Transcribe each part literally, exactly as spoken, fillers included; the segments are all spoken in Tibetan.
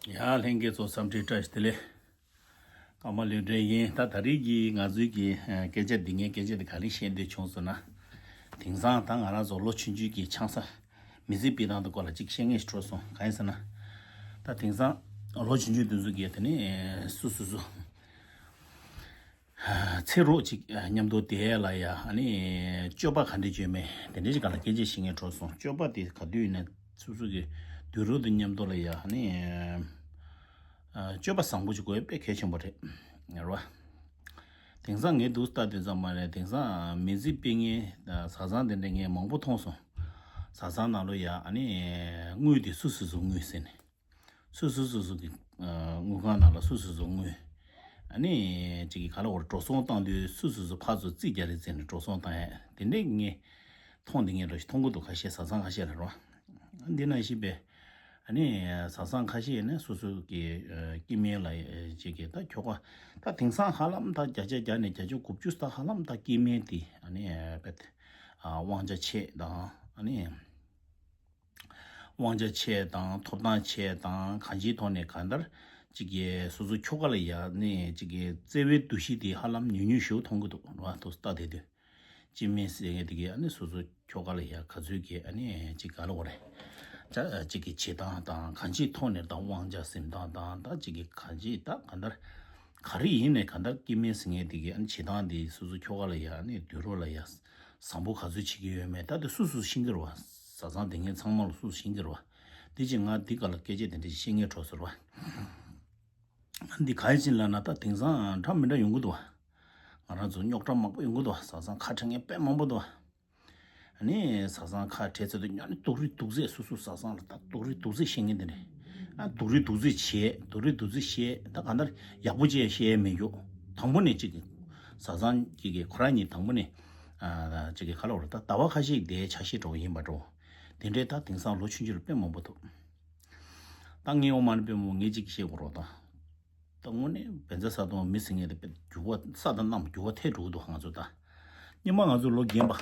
ཡ་ལྷན་རྒྱས་ཚོ་འཚམས་འདྲི་བཀྲ་ཤིས་བདེ་ལེགས། ཀརྨ་ལོས་འབྲེལ་ཡིན། ད་ད་རེས་ཀྱི་ང་ཚོའི་གི་ཨ་སྐད་ཆ་འདི་ངའི་སྐད་ཆ་འདི་ག་རེ་བཤད་འདོད་བྱུང་སོང་ན། དེང་སང་ད་ང་རང་ཚོ་ལོ་ཆུང་ཆུང་གི་ཆང་ས་མི་ཚེ་སྤེལ་སྟངས་དེ་སྐོར་ལ་ཅིག་བཤད་ངེས་ཤིག་འཕྲོད་སོང་། གང་ཡིན་ཟེར་ན། ད་དེང་སང་ལོ་ཆུང་ཆུང་དེ་ཚོ་གི་དེ་ནི་སུ་སུ་སུ། ཚེ་རོགས་ཅིག་མཉམ་དུ་བསྡད་ལ་ཡ་ཨ་ནི་སྤྱོད་པ་ག་འདྲ་བྱོས་མེད་དེ་འདྲ་ཞིག་ག་ལ་སྐད་ཆ་བཤད་ངེས་འཕྲོད་སོང་། སྤྱོད་པ་དེ་ག་དུས་ཡིན་ན་སུ་སུ་གི་དུས་རབས་དང་མཉམ་དུ་ལ་ཡ་ཨ་ནི་སྤྱོད་པ་བཟང་པོ་ཅིག་དགོས་དཔེ་གལ་ཆེན་པོ་རེད། རེད་བ། དེང་སང་ངས་འདུག་ལྟ་དུས་ཙམ་མ་རེད། དེང་སང་མི་ཚེ་སྤེལ་མཁན་བཟའ་ཚང་དེ་འདྲ་ངས་མང་པོ་མཐོང་སོང་། བཟའ་ཚང་ནང་ལོ་ཡ་ཨ་ནི་དངུལ་དེ་སུ་སུ་སུ་དངུལ་ཟེར་ནས། སོ་སོ་སོ་སོ་གི་ཨ་དངུལ་ཁང་ནང་ལ་སོ་སོ་སོ་དངུལ། ཨ་ནི་ཅིག་གི་ག་ལ་བར་འགྲོ་སོང་བཏང་དུས་སོ་སོ་སོ་ཕར་ཚུར་རྩིས་རྒྱག་རེས་བྱས་ནས་འགྲོ་སོང་བཏང་ཡ་དེ་འདྲས་ངས་མཐོང་དེ་ངས་འགྲོ་ཞིག་མཐོང་གི་འདུག་ཁ་ཤས་བཟའ་ཚང་ཁ་ཤས་ལ་རོ། འདི་ན་ཞིག་པས་ཨ་ནི་བཟའ་ཚང་ཁ་ཤས་ནས་སོ་སོ་གི་ཨ་སྐྱེ་དམན་ལ་ཨ་ཅིག་གི་ད་ཁྱོ་ག་ད་དེང་སང་ཧ་ལམ་ད་བརྒྱ་ཆ་བརྒྱ་ནས་བརྒྱ་ཆ་དགུ་བཅུ་ད་ཧ་ལམ་ད་སྐྱེ་དམན་དེ་ཨ་ནི་ཨ་དབང་ཆ་ཆེ་དང་ཨ་ནི། དབང་ཆ་ཆེ་དང་ཐོབ་ཐང་ཆེ་དང་གང་ཅིའི་ཐོག་ནས་གང་ལྟར་ཅིག་གི་སོ་སོ་ཁྱོ་ག་ལ་ཡ་ནས་ཅིག་གི་བརྩེ་བའི་འདུ་ཤེས་དེ་ཧ་ལམ་ཉུང་ཉུང་ཞིག་མཐོང་གི་འདུག་ར། ཐུགས་ལྟ་དེ་དུས་སྐྱེ་དམན་ཟེར་མཁན་དེ་གི་ཨ་ནི་སོ་སོ་ཁྱོ་ག་ལ་ཡ་ག་ཚོད་ཀྱི་ཨ་ནི་ཅིག་ག་ལ་བ་རེད། ཅ་ཅིག་གི་བྱེད་སྟངས་དང་གང་ཅིའི་ཐོག་ནས་དང་དབང་ཆ་འཛིན་སྟངས་དང་ད་ཅིག་གི་གང་ཅིའི་ད་གང་ལྟར་ག་རེ་ཡིན་ནས་གང་ལྟར་སྐྱེ་དམན་ཟེར་མཁན་དེ་གི་ཨ་ནི་བྱེད་སྟངས་དེ་སོ་སོ་ཁྱོ་ག་ལ་ཡ་ཨ་ནི་དུས་རོགས་ལ་ཡ་བཟང་པོ་ག་ཚོད་བྱེད་ཀྱི་ཡོད་མེད་ད་དེ་སུ་སུ་ཤེས་ཀྱི་རེད་བ། བཟའ་ཚང་དེ་ངས་ཚང་མ་ལ་སུ་སུ་ཤེས་ཀྱི་རེད་བ། དེ་ཅིག་ང་འདི་ག་ལ་སྐད་ཆ་དེ་འདྲ་ཞིག་བཤད་ངེས་འགྲོ་ཟེར་བ། འདི་ག་ཡིན་ཟེར་ལབ་ན་ད་དེང་སང་འདྲ་མི་འདྲ་ཡོང་གི་འདུག་བ། ང་རང་ཚོ་རྙོག་དྲ་མང་པོ་ཡོང་གི་འདུག་བ། བཟའ་ཚང་ཁ་བྲལ་མཁན་དཔེ་མང་པོ་འདུག་བ། ཨ་ནི་བཟའ་ཚང་ཁ་བྲལ་ཚར་དུས་ཉོ་ནི་སྡུག་རུས་སྡུག་ཚད་སོ་སོ་བཟའ་ཚང་ལ་ད་སྡུག་རུས་སྡུག་ཚད་བཤད་མཁན་དེ་འདྲ། ཨ་སྡུག་རུས་སྡུག་ཚད་བཤད་སྡུག་རུས་སྡུག་ཚད་བཤད་ད་ག་འདྲ་ཡག་པོ་ཅིག་བཤད་མི་འགྱོ། དང་པོ་ནས་ཅིག་གི་བཟའ་ཚང་གི་གི་ཁོ་རང་གཉིས་དང་པོ་ནས་ཨ་ཅིག་གི་ཁ་ལོ་ར་ད་ཟླ་བ་ཁ་ཤས་དེ་ཆ་ཤས་འགྲོ་བ་ཡིན་པ་འགྲོ། དེ་འདྲའི་ད་དེང་སང་ལོ་ཆུང་ཆུང་ལ་དཔེ་མང་པོ་འདུག་ད་ངས་འོ་མ་ནི་དཔེ་མོ་ངས་ཅིག་བཤད་དགོས་རོགས་ད། ད་དངོས་གནས་བན་ཚ་ས་དང་མི་ཟེར་མཁན་དེ་དཔེ་འགྱུར་བ་ས་དང་གནམ་འགྱུར་བ་ཐེབས་འགྲོ་གི་འདུག་ང་ཚོ་ད། སྔོན་མ་ང་ཚོ་ལོ་རྒན་པ།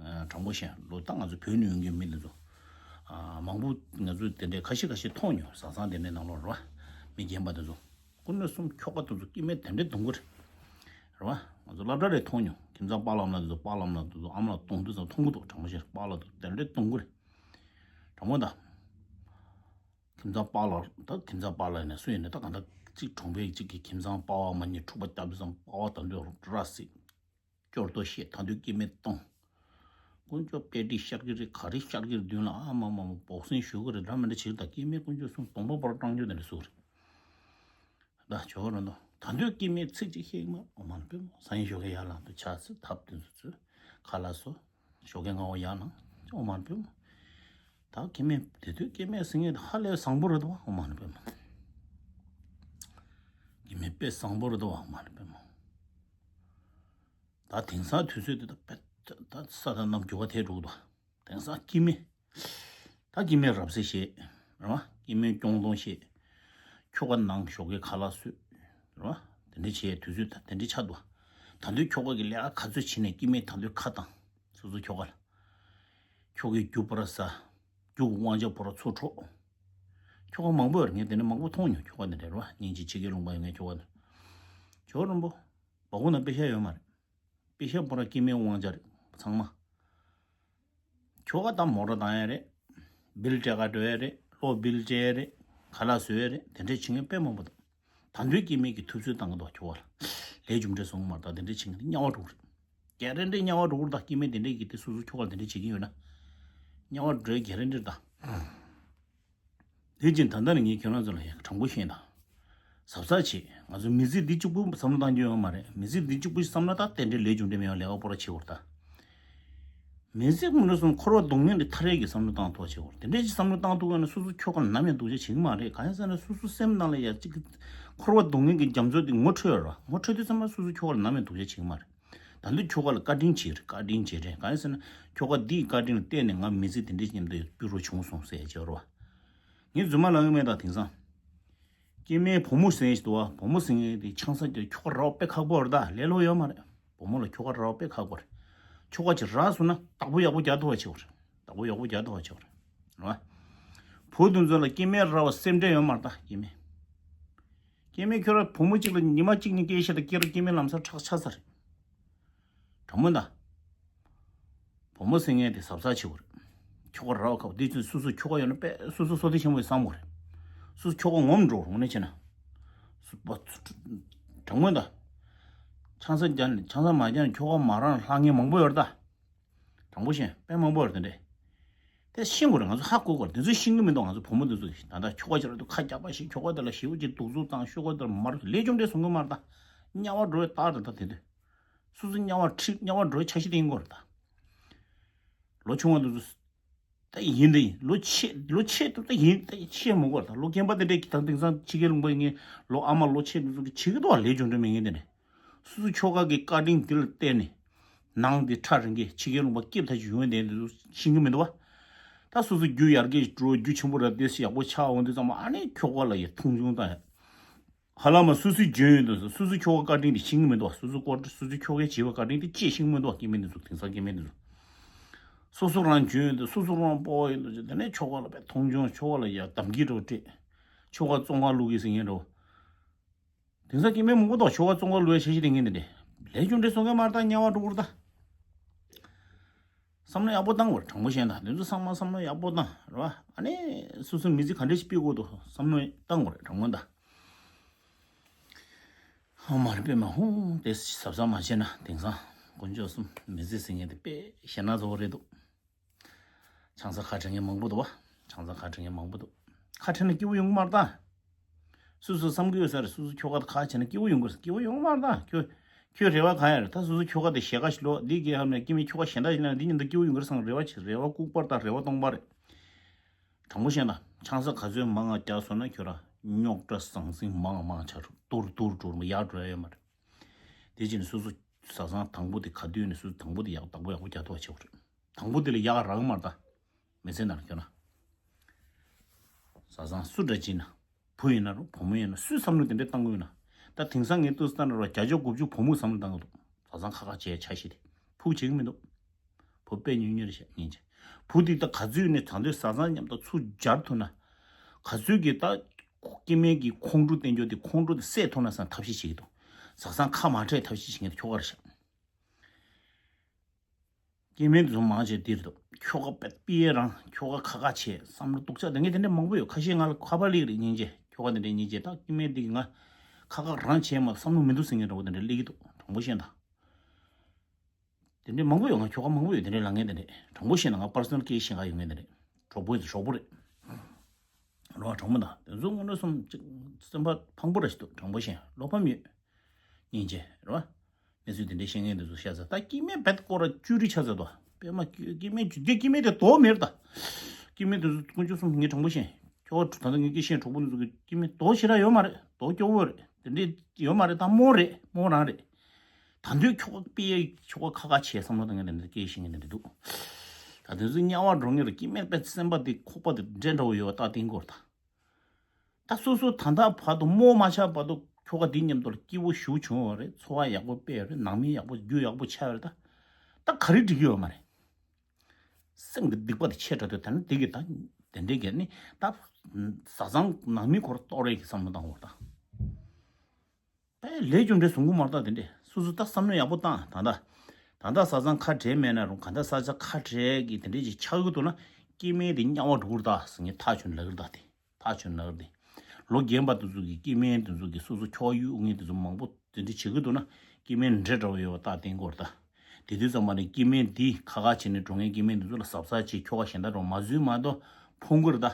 ཨ་དྲང་པོ་བཤད་ལོ་ད་ང་ཚོ་བོད་ནས་ཡོང་མཁན་མི་འདི་ཚོ། ཨ་མང་པོ་ང་ཚོ་དེ་འདྲའི་ཁ་ཤས་ཁ་ཤས་མཐོང་མྱོང་བཟའ་ཚང་དེ་འདྲའི་ནང་ལོགས་རེད་བ། མི་རྒན་པ་དེ་ཚོ། སྐུ་མདུན་གསུམ་ཁྱོ་ག་དེ་ཚོ་སྐྱེ་དམན་དེ་འདྲའི་གདུང་གི་རེད། རེད་བ། ང་ཚོ་སློབ་གྲྭ་རེ་མཐོང་མྱོང་ཁྱིམ་ཚང་པཱ་ལགས་ཨ་མ་ལགས་དེ་ཚོ་པཱ་ལགས་ཨ་མ་ལགས་དེ་ཚོ་ཨ་མ་ལགས་གདུང་དེ་ཚོ་མཐོང་གི་འདུག་དྲང་པོ་བཤད་པཱ་ལགས་དེ་ཚོ་དེ་འདྲའི་གདུང་གི་རེད། དྲང་པོ་ད། ཁྱིམ་ཚང་པཱ་ལགས་ད་ཁྱིམ་ཚང་པཱ་ལགས་ཡིན་ན་སུ་ཡིན་ན་ད་གང་ལྟར་གཅིག་གྲོང་པའི་གཅིག་གི་ཁྱིམ་ཚང་པ་ཕ་མ་གཉིས་འཁྲུག་པ་བརྒྱབ་དུས་ཙམ་པ་ཕ་ད་འདོད་ར་སྲིད། སྐྱོར་ཏོ་བཤད་ད་འདོད་སྐྱེ་དམན་གཏོང་། དཀོན་མཆོག་དཔལ་སྒྲིག་ཤར་གི་རེད་ག་རེ་ཤར་གི་རེད་མདུན་ལ་ཨ་མ་མ་མ་བོགས་སེང་ཞུ་གི་རེད་འདྲ་མི་འདྲ་བྱེད་ད་སྐྱེ་དམན་དཀོན་མཆོག་གསུམ་གདོང་པ་པར་བཏང་རྒྱུ་དེ་འདྲ་སུ་རེད། ད་ཇོ་བོ་རོ་ནོ། ད་འདོད་སྐྱེ་དམན་ཚིག་གཅིག་བཤད་མ་ཨོ་མ་ནི་པེ་མོ་ས་ཡིན་ཞོགས་ཀས་ཡར་ལངས་དུ་ཆ་ཚིག་ཐབས་དེ་ཚོ་ཚོས་ཁ་ལག་བཟོ། ཞོགས་ཀས་ང་འོ་ཡར་ལངས་ཨོ་མ་ནི་པེ་མོ། ད་སྐྱེ་དམན་དེ་དུས་སྐྱེ་དམན་ཟེར་མཁན་ཧ་ལས་བཟང་པོ་རེད་དོ་ཨོ་མ་ནི་པེ་མོ། སྐྱེ་དམན་དཔེ་བཟང་པོ་རེད་དོ་ཨོ་མ་ནི་པེ་མོ། ད་དེང་སང་དུས་ཚོད་དེ་ད་དཔེ་ད་ས་དང་གནམ་འགྱུར་བ་ཐེབས་འགྲོ་གི་འདུག་དེང་སང་སྐྱེ་དམན། ད་སྐྱེ་དམན་རབ་གསལ་བཤད། རེད་བ། སྐྱེ་དམན་སྐྱོང་གཏོང་བཤད། ཁྱོ་ག་ནང་ཞོགས་ཀས་ཁ་ལག་བཟོས། རེད་བ། དེ་འདྲ་བྱས་དུས་ཚོད་ད་དེ་འདྲ་ཆགས་འདུག་ད་དུང་ཁྱོ་ག་གི་ལས་ཀ་ག་ཚོད་བྱས་ནས་སྐྱེ་དམན་ད་དུང་ཁ་བཏང་། སོ་སོ་ཁྱོ་ག་ལ། ཁྱོ་གའི་རྒྱུ་པོ་ར་ཟ། རྒྱུ་གི་དབང་ཆ་པོ་ར་ཚུར་འཕྲོག་ཁྱོ་ག་མང་པོ་ཡོད་རེད། ངས་དེ་འདྲ་མང་པོ་མཐོང་མྱོང་། ཁྱོ་ག་འདི་འདྲ་རེད་བ། སྙིང་རྗེ་ཆེ་གེ་ལུང་པ་ཡོད་ངས་ཁྱོ་ག་འདི། ཇོ་བོ་རིན་པོ། བ་གུ་ན་པེ་ཤ་ཡོད་མ་རེད། པེ་ཤ་པོ་ར་སྐྱེ་དམན་དབང་ཆ་རེད་ཚང་མ། ཁྱོ་ག་ད་མོ་ཊ་བཏང་ཡ་རེད། བིལ་སྤྲད་ག་འགྲོ་ཡ་རེད། གློག་བིལ་སྤྲད་ཡ་རེད། ཁ་ལག་བཟོ་ཡ་རེད། དེ་འདྲས་བྱེད་མཁན་དཔེ་མང་པོ་འདུག་ད་དུང་སྐྱེ་དམན་གྱི་ཐུབ་ཚོད་བཏང་གི་འདུག་ཁྱོ་ག་ལ། ལས་རྒྱུ་འབྲས་བཟུང་གི་མ་རེད། ད་དེ་འདྲས་བྱེད་མཁན་དེ་དམྱལ་བ་འགྲོ་གི་རེད། ག་རེ་འདྲས་དམྱལ་བ་འགྲོ་གི་རེད། ད་སྐྱེ་དམན་དེ་འདྲས་ཀྱི་དེ་སོ་སོ་ཁྱོ་ག་ལ་དེ་འདྲས་བྱེད་ཀྱི་ཡོད་ན། དམྱལ་བ་འགྲོ་ཡ་ག་རེ་འདྲས་ད། དེ་བཞིན་ད་ལྟ་ནས་ངས་ཁྱེད་རང་ཚོ་ལ་ཡང་དྲང་པོ་བཤད་དང་། གཟབ་གཟབ་བྱེད། ང་ཚོ་མི་ཚེ་འདི་གཅིག་པུ་བསམ་བློ་བཏང་རྒྱུ་ཡོད་མ་རེད། མི་ཚེ་འདི་གཅིག་པུ་ཞིག་བསམ་བློ་བཏང་དེ་འདྲའི་ལས་རྒྱུ་འབྲས་མེད་པ་ལས་ཀ་སྤོ་ར་བྱེད་དགོས་རེད་ད། མི་ཚེ་ཀུན་ཏུ་སོང་འཁོར་བ་སྡུག་བསྔལ་འདི་ཐར་ཡས་ཀྱི་བསམ་བློ་བཏང་ཐུབ་པ་བྱེད་དགོས་རེད། དེ་འདྲའི་ཅིག་བསམ་བློ་བཏང་ཐུབ་ཡོད་ན་སོ་སོ་ཁྱོ་ག་ལ་ནམ་ཡང་སྡུག་ཅག་བྱེད་ཀྱི་མ་རེད། གང་ཡིན་ཟེར་ན་སོ་སོ་སེམས་ནང་ལ་ཡ་གཅིག་གི་འཁོར་བ་སྡུག་བསྔལ་གྱི་རྒྱ་མཚོ་འདི་ངོ་འཕྲོད་ཡོད་རེད་བ། ངོ་འཕྲོད་དུས་ཙམ་པ་སོ་སོ་ཁྱོ་ག་ལ་ནམ་ཡང་སྡུག་ཅག་བྱེད་ཀྱི་མ་རེད། ད་འདི་ཁྱོ་ག་ལ་བཀའ་དྲིན་བྱེད་རེད། བཀའ་དྲིན་བྱེད་རེད། གང་ཡིན་ཟེར་ན་ཁྱོ་ག་འདིས་བཀའ་དྲིན་ལ་བརྟེན་ནས་ང་མི་ཚེ་དེ་འདྲའི་མཉམ་དུ་སྤུས་རོགས་བྱུང་སོང་ཟེར་བྱས་རོ། ངས་རྫུན་མ་ལབ་ཀྱི་མེད་ད། དེང་སང་སྐྱེ་དམན་བུ་མོ་ཟེར་ཞིག་འདུག་བ། བུ་མོ་ཟེར་མཁན་དེ་ཆང་ས་ཀྱི་ཁྱོ་ག་རག་དཔེ་ཁག་པོ་རེད་ད། ལས་སླ་པོ་ཡོད་མ་རེད། བུ་མོ་ལ་ཁྱོ་ག་རག་དཔེ་ཁག་པོ་རེད། ཁྱོ་ག་ཅིག་རག་སོང་ན་བདག་པོ་ཡག་པོ་རྒྱག་ཐུབ་པ་བྱེད་དགོས་རེད། བདག་པོ་ཡག་པོ་རྒྱག་ཐུབ་པ་བྱེད་དགོས་རེད། རེད་བ། བུ་དེ་ཚོ་ལ་སྐྱེ་དམན་ར་བ་སེམས་ཁྲལ་ཡོད་མ་རེད་ད། སྐྱེ་དམན། སྐྱེ་དམན་ཁྱོད་ར་བུ་མོ་གཅིག་ལ་ཉི་མ་གཅིག་གཉིས་སྐྱེས་ཤེས་ད་སྐྱེ་ར་སྐྱེ་དམན་ལམ་སང་ཁྲག་ཆགས་ས་རེད། དྲང་མོ་ད། བུ་མོ་ཟེར་མཁན་དེ་གཟབ་གཟབ་བྱེད་དགོས་རེད། ཁྱོ་ག་ར་བ་ཁ་བ་དེ་ཚོས་སོ་སོ་ཁྱོ་ག་ཡོད་ན་དཔེ་སོ་སོ་བསོད་བདེ་ཆེན་པོ་ཡིན་བསམ་དགོས་རེད། སོ་སོ་ཁྱོ་ག་ངོམ་འགྲོ་རུང་ནས་བྱས་ན། སུ་པ། དྲང་མོ་ད། ཆང་ས་རྒྱག་ནས་ཆང་ས་མ་རྒྱག་ནས་ཁྱོ་ག་མ་རག་ལྷག་མཁན་མང་པོ་ཡོད་རེད་ད། དྲང་པོ་བཤད་དཔེ་མང་པོ་ཡོད་རེད་དེ་འདྲས། དེ་ཤེས་དགོས་རེད། ང་ཚོ་ཧ་གོ་དགོས་རེད། དེ་ཚོས་ཤེས་ཀྱི་མི་འདུག་ང་ཚོ་བུ་མོ་དེ་ཚོ་ད་ལྟ་ཁྱོ་ག་ཅིག་ར་དུ་ཁ་རྒྱག་པ་ཞིག་ཁྱོ་ག་དེ་ལ་ཞེ་པོ་ཅིག་གདུག་རྩུབ་བཏང་ཤོག་ག་དེ་ལ་མར་ལས་ཆུང་འདྲས་སོང་གི་མ་རེད་ད། དམྱལ་བ་འགྲོ་བའི་རྟགས་རེད་ད་དེ་དུས། སོ་སོ་དམྱལ་བ་ཁྲིད་དམྱལ་བ་འགྲོ་བའི་འཆར་གཞི་དེ་ཡིན་དགོས་རེད་ད། ལོ་ཆུང་བ་དེ་ཚོ། ད་ཡིན་ད་ཡིན་ལོ་ཆེ་ལོ་ཆེ་དུ་ད་ཡིན་ད་ཆེ་མོ་གོ་ད་ལོ་རྒན་པ་དེ་འདྲས་ཀྱི་ད་དེང་སང་ཕྱི་རྒྱལ་ལུང་པ་ངས་ལོ་ཨ་མ་ལོ་ཆེ་དུ་ཚོ་གི་བྱེད་ཀྱི་འདུག་བ། ལས་ཆུང་འདྲ་མེད་ངས་དེ་འདྲས། སོ་སོ་ཁྱོ་ག་གི་བཀའ་དྲིན་དེ་ལ་བརྟེན་ནས་ནང་དེ་ཁྲ་རིང་གི་ཕྱི་རྒྱལ་ལུང་པ་སྐྱིད་ཐ་ཆུ་ཡོང་དེ་འདུག་ཤེས་ཀྱི་མི་འདུག་བ། ད་སོ་སོ་རྒྱུ་ཡར་རྒྱས་འགྲོ་རྒྱུ་ཆེན་པོ་ར་དེ་ཡག་པོ་ཆགས་འོང་དུས་ཙམ་པ་ཨ་ནི་ཁྱོ་ག་ལ་ཡ་མཐོང་ཆུང་བཏང་ཡ། ཧ་ལམ་སོ་སོའི་འཇོན་ཡོད་དུ་སོ་སོའི་ཁྱོ་ག་བཀའ་དྲིན་དེ་ཤེས་ཀྱི་མི་འདུག་སོ་སོ་སྐོར་སོ་སོའི་ཁྱོ་གའི་བྱས་པའི་བཀའ་དྲིན་དེ་ཅིས་ཤེས་ཀྱི་མི་འདུག་སྐྱེ་དམན་དེ་ཚོ་དེང་སང་སྐྱེ་དམན་དེ་ཚོ། སོ་སོ་རང་འཇོན་ཡོད་དུ་སོ་སོ་རང་སྤོབས་པ་ཡོད་དུ་དེ་ནས་ཁྱོ་ག་ལ་དཔེ་མཐོང་ཆུང་ཁྱོ་ག་ལ་ཡ་གདམ་གྱི་འགྲོ་སྤྲད། ཁྱོ་ག་བཙོང་བ་བླུག་གི་ཟེར་མཁན་འགྲོ། དེང་སང་སྐྱེ་དམན་མང་པོ་འདུག་ཁྱོ་ག་བཙོང་བ་བླུག་ཡ་ཆེ་ཤེས་དེ་ངན་དེ་འདྲས། ལས་ཆུང་འདྲས་སོང་མཁན་མ་རེད་ད། དམྱལ་བ་འགྲོ་གི་རེད་ད། བསམ་བློ་ཡག་པོ་བཏང་དགོས་རེད། དྲང་པོ་བཤད་ན་དེ་ཚོ་ཚང་མ་བསམ་བློ་ཡག་པོ་བཏང་རེད་བ། ཨ་ནི་སོ་སོའི་མི་ཚེ་ག་འདྲ་ཞིག་སྤེལ་དགོས་འདུག་བསམ་བློ་བཏང་དགོས་རེད། དྲང་པོ་ད། ཧ་མ་རེད་པས་མ་ཧུང་དེ་གཟབ་གཟབ་མ་བྱས་ན་དེང་སང་དཀོན་མཆོག་གསུམ་མི་ཚེ་ཟེར་མཁན་དེ་དཔེ་ཞེ་ན་ཚ་བོ་རེད་འདུག་ཆང་ས་ཁ་བྲལ་མཁན་མང་པོ་འདུག་བ། ཆང་ས་ཁ་བྲལ་མཁན་མང་པོ་འདུག་ཁ་བྲལ་ན་སྐྱིད་པོ་ཡོང་གི་མ་རེད་ད། སོ་སོ་བསམ་གྱི་ཡོད་ས་རེད། སོ་སོ་ཁྱོ་ག་དང་ཁ་བྱས་ན་སྐྱིད་པོ་ཡོང་གི་རེད། སྐྱིད་པོ་ཡོང་གི་མ་རེད་ད། ཁྱོད་ཁྱོད་རེ་བ་གང་ཡང་རེད་ད། སོ་སོ་ཁྱོ་ག་དེ་ཞལ་ཁ་ཞིག་ལོ་འདི་གའི་ཧམ་ནས་སྐྱེ་མི་ཁྱོ་ག་གཞན་དག་ཞིག་ལ་འདི་ཉིན་དུ་སྐྱིད་པོ་ཡོང་གི་རེད་བསམ་རེ་བ་ཆེ་རེ་བ་ལྐུགས་པ་རེད་ད། རེ་བ་སྟོང་པ་རེད། དྲང་པོ་བཤད་ན་ཆང་ས་ག་ཚོད་མང་ང་རྒྱག་སོང་ན་ཁྱོད་ར་རྙོག་དྲ་ཟང་ཟིང་མང་མང་ཆགས་འགྲོ་དུར་དུར་འགྲོ་མ་ཡག་འགྲོ་ཡ་ཡོད་མ་རེད། དེ་བྱས་ནས་སོ་སོ་བཟའ་ཚང་དང་པོ་དེ་ག་དུས་ནས་སོ་སོ་དང་པོ་དེ་ཡག་དང་པོ་ཡག་པོ་རྒྱག་ཐུབ་པ་བྱེད་དགོས་རེད། དང་པོ་དེ་ལ་ཡག་རག་གི་མ་རེད་ད། མི་ཚེ་ནང་ལ་ཁྱོད་ན། བཟའ་ཚང་སུ་འདྲ་ཅིག་ན། བུ་ཡིན་ན་རུང་བུ་མོ་ཡིན་ན་སུས་བསམ་བློ་དེ་འདྲ་བཏང་གི་ཡོད་ན། ད་དེང་སང་ངས་ལྟོས་ལྟ་ན་རུང་བརྒྱ་ཆ་དགུ་བཅུ་བུ་མོས་བསམ་བློ་བཏང་གི་འདུག་བཟའ་ཚང་ཁ་ཁ་བྱས་ཆ་ཤས་དེ། ཕུགས་བྱེད་ཀྱི་མི་འདུག་བུ་དཔེ་ཉུང་ཉུང་རེད་ཤག་སྙིང་རྗེ། བུ་དེ་ད་ག་ཚོད་ནས་ད་དུང་བཟའ་ཚང་མཉམ་དུ་ཚུར་སྦྱར་ཐུབ་ན། ག་ཚོད་ཀྱི་ད་སྐྱེ་དམན་གྱི་ཁོང་ཁྲོ་བསྟན་རྒྱུ་དེ་ཁོང་ཁྲོ་དེ་སེལ་ཐུབ་ན་བསམ་ཐབས་ཤེས་བྱེད་ཀྱི་འདུག་བཟའ་ཚང་ཁ་མ་བྲལ་ཐབས་ཤེས་བྱེད་མཁན་དེ་ཁྱོ་ག་རེད་ཤག་སྐྱེ་དམན་དེ་ཚོ་མང་ཆེ་འདིར་འདུག་ཁྱོ་ག་པད་པི་ཡེ་རང་ཁྱོ་ག་ཁ་ཁ་བྱས་བསམ་བློ་སྡུག་ཅག་དེ་ངས་དེ་འདྲ་མང་པོ་ཡོད། ཁ་ཤས་ང་ལ་ཁ་པར་སླེབས་རེད་སྙིང་རྗེ། ཁྱོ་ག་དེ་འདྲ་སྙིང་རྗེ་ད་སྐྱེ་དམན་འདི་གི་ང་ཁ་ཁ་རང་བྱས་མ་བསམ་བློ་མི་འདུག་ཟེར་མཁན་འདྲ་བོ་དེ་འདྲ་སླེབས་ཀྱི་འདུག་དྲང་པོ་བཤད་ན། དེ་འདྲའི་མང་པོ་ཡོད། ང་ཁྱོ་ག་མང་པོ་ཡོད་དེ་འདྲའི་ལབ་མཁན་དེ་འདྲས། དྲང་པོ་བཤད་ན་ང་པར་སོ་ནལ་སྐད་བཤད་ག་ཡོད་མཁན་དེ་འདྲས། གྲོགས་པོ་ཡོད་གྲོགས་པོ་རེད། རོ་བ་དྲང་པོ་དང་དེ་ཚོ་དངོས་གནས་སོམ་ཅིག་སེམས་པ་ཕངས་པོ་ར་ཞིག་འདུག་དྲང་པོ་བཤད་བློ་ཕམ་ཡོད། སྙིང་རྗེ་རོ་བ། གནས་ཚུལ་དེ་འདྲའི་བཤད་མཁན་དེ་ཚོ་ཤ་ཚ་ད་སྐྱེ་དམན་བེད་སྐོར་ར་བཅུ་རི་ཆ་ཚ་དོ། པད་མ་སྐྱེ་དམན་བཅུ་དེ་སྐྱེ་དམན་དེ་དོ་མེད་ད། སྐྱེ་དམན་དེ་ཚོ་དཀོན་མཆོག་གསུམ་ངས་དྲང་པོ་བཤད། ཁྱོ་ག་ད་ལྟ་ངས་སྐད་བཤད་གྲོགས་པོ་འདི་ཚོ་གི་སྐྱེ་དམན་དོ་ཞེ་དྲག་ཡོད་མ་རེད། དོ་སྐྱོ་བོ་རེད། དེ་འདྲས་ཡོད་མ་རེད་ད། རྨོངས་རེད། རྨོངས་རང་རེད། ད་འདོད་ཁྱོ་ག་དཔེ་ཁྱོ་ག་ཁ་ཁ་བྱས་བསམ་བློ་བཏང་མཁན་དེ་འདྲ་སྐད་བཤད་མཁན་དེ་འདྲ་འདུག་ད་དེ་ཚོ་དམྱལ་བ་འགྲོ་མཁན་རེད། སྐྱེ་དམན་པའི་སེམས་པ་དེ་ཁོག་པ་དེ་འདྲེ་འདྲ་བོ་ཡོད་པ་ལྟ་བསྟན་དགོས་རེད་ད། ད་སོ་སོ་ད་ལྟ་བར་དུ་རྨོངས་མ་ཆགས་བར་དུ་ཁྱོ་ག་དེ་མཉམ་དུ་ལ་སྐྱིད་པོ་ཞེ་པོ་བྱུང་བ་རེད། འཚོ་བ་ཡག་པོ་སྤེལ་བ་རེད། ནང་མི་ཡག་པོ་རྒྱུ་ཡག་པོ་ཆགས་པ་རེད་ད། ད་ག་རེ་འགྲིག་གི་ཡོད་མ་རེད། སེམས་ཀྱི་སྡིག་པ་དེ་ཆེ་དྲགས་དུས་ད་ནི་དེ་གི་ད་དེ་འདྲའི་གི་ནི་ད་བཟའ་ཚང་ནང་མི་ཁོ་ར་གཏོར་རེས་ཀྱི་བསམ་བློ་བཏང་བ་དང་། དཔེ་ལས་ཀྱང་འདྲེ་བཟུང་གི་མ་རེད་ད། དེ་འདྲས་སོ་སོ་ད་བསམ་བློ་ཡག་པོ་བཏང་ད་ད། ད་ད་བཟའ་ཚང་ཁ་བྲལ་མེད་ན་རུང་ག་ད་བཟའ་ཚང་ཁ་བྲལ་གི་དེ་འདྲས་ཅིག་ཆགས་ཡོད་འདུག་ན་སྐྱེ་དམན་དེ་དམྱལ་བ་འགྲོ་གི་རེད་ད་ཟེར་ངས་ཐག་ཆོད་ལབ་ཀྱི་རེད་ད། དེ། ཐག་ཆོད་ན་རེད་དེ། ལོ་རྒན་པ་དེ་ཚོ་གིས་སྐྱེ་དམན་དེ་ཚོ་གིས་སོ་སོ་ཁྱོ་ག་གཡུག་མཁན་དེ་ཚོ་མང་པོ་དེ་འདྲ་བྱེད་ཀྱི་འདུག་ན་སྐྱེ་དམན་འདྲེ་འདྲ་བོ་ཡོད་པ་རྟགས་བསྟན་དགོས་རེད་ད། དེ་དུས་ཙམ་པ་ནས་སྐྱེ་དམན་འདི་ཁ་ཁ་བྱས་ནས་འགྲོ་མཁན་སྐྱེ་དམན་དེ་ཚོ་ལ་གཟབ་གཟབ་བྱེད། ཁྱོ་ག་གཞན་དག་འགྲོ་མ་བཟོས་མ་གཏོགས་ཕུང་གི་རེད་ད།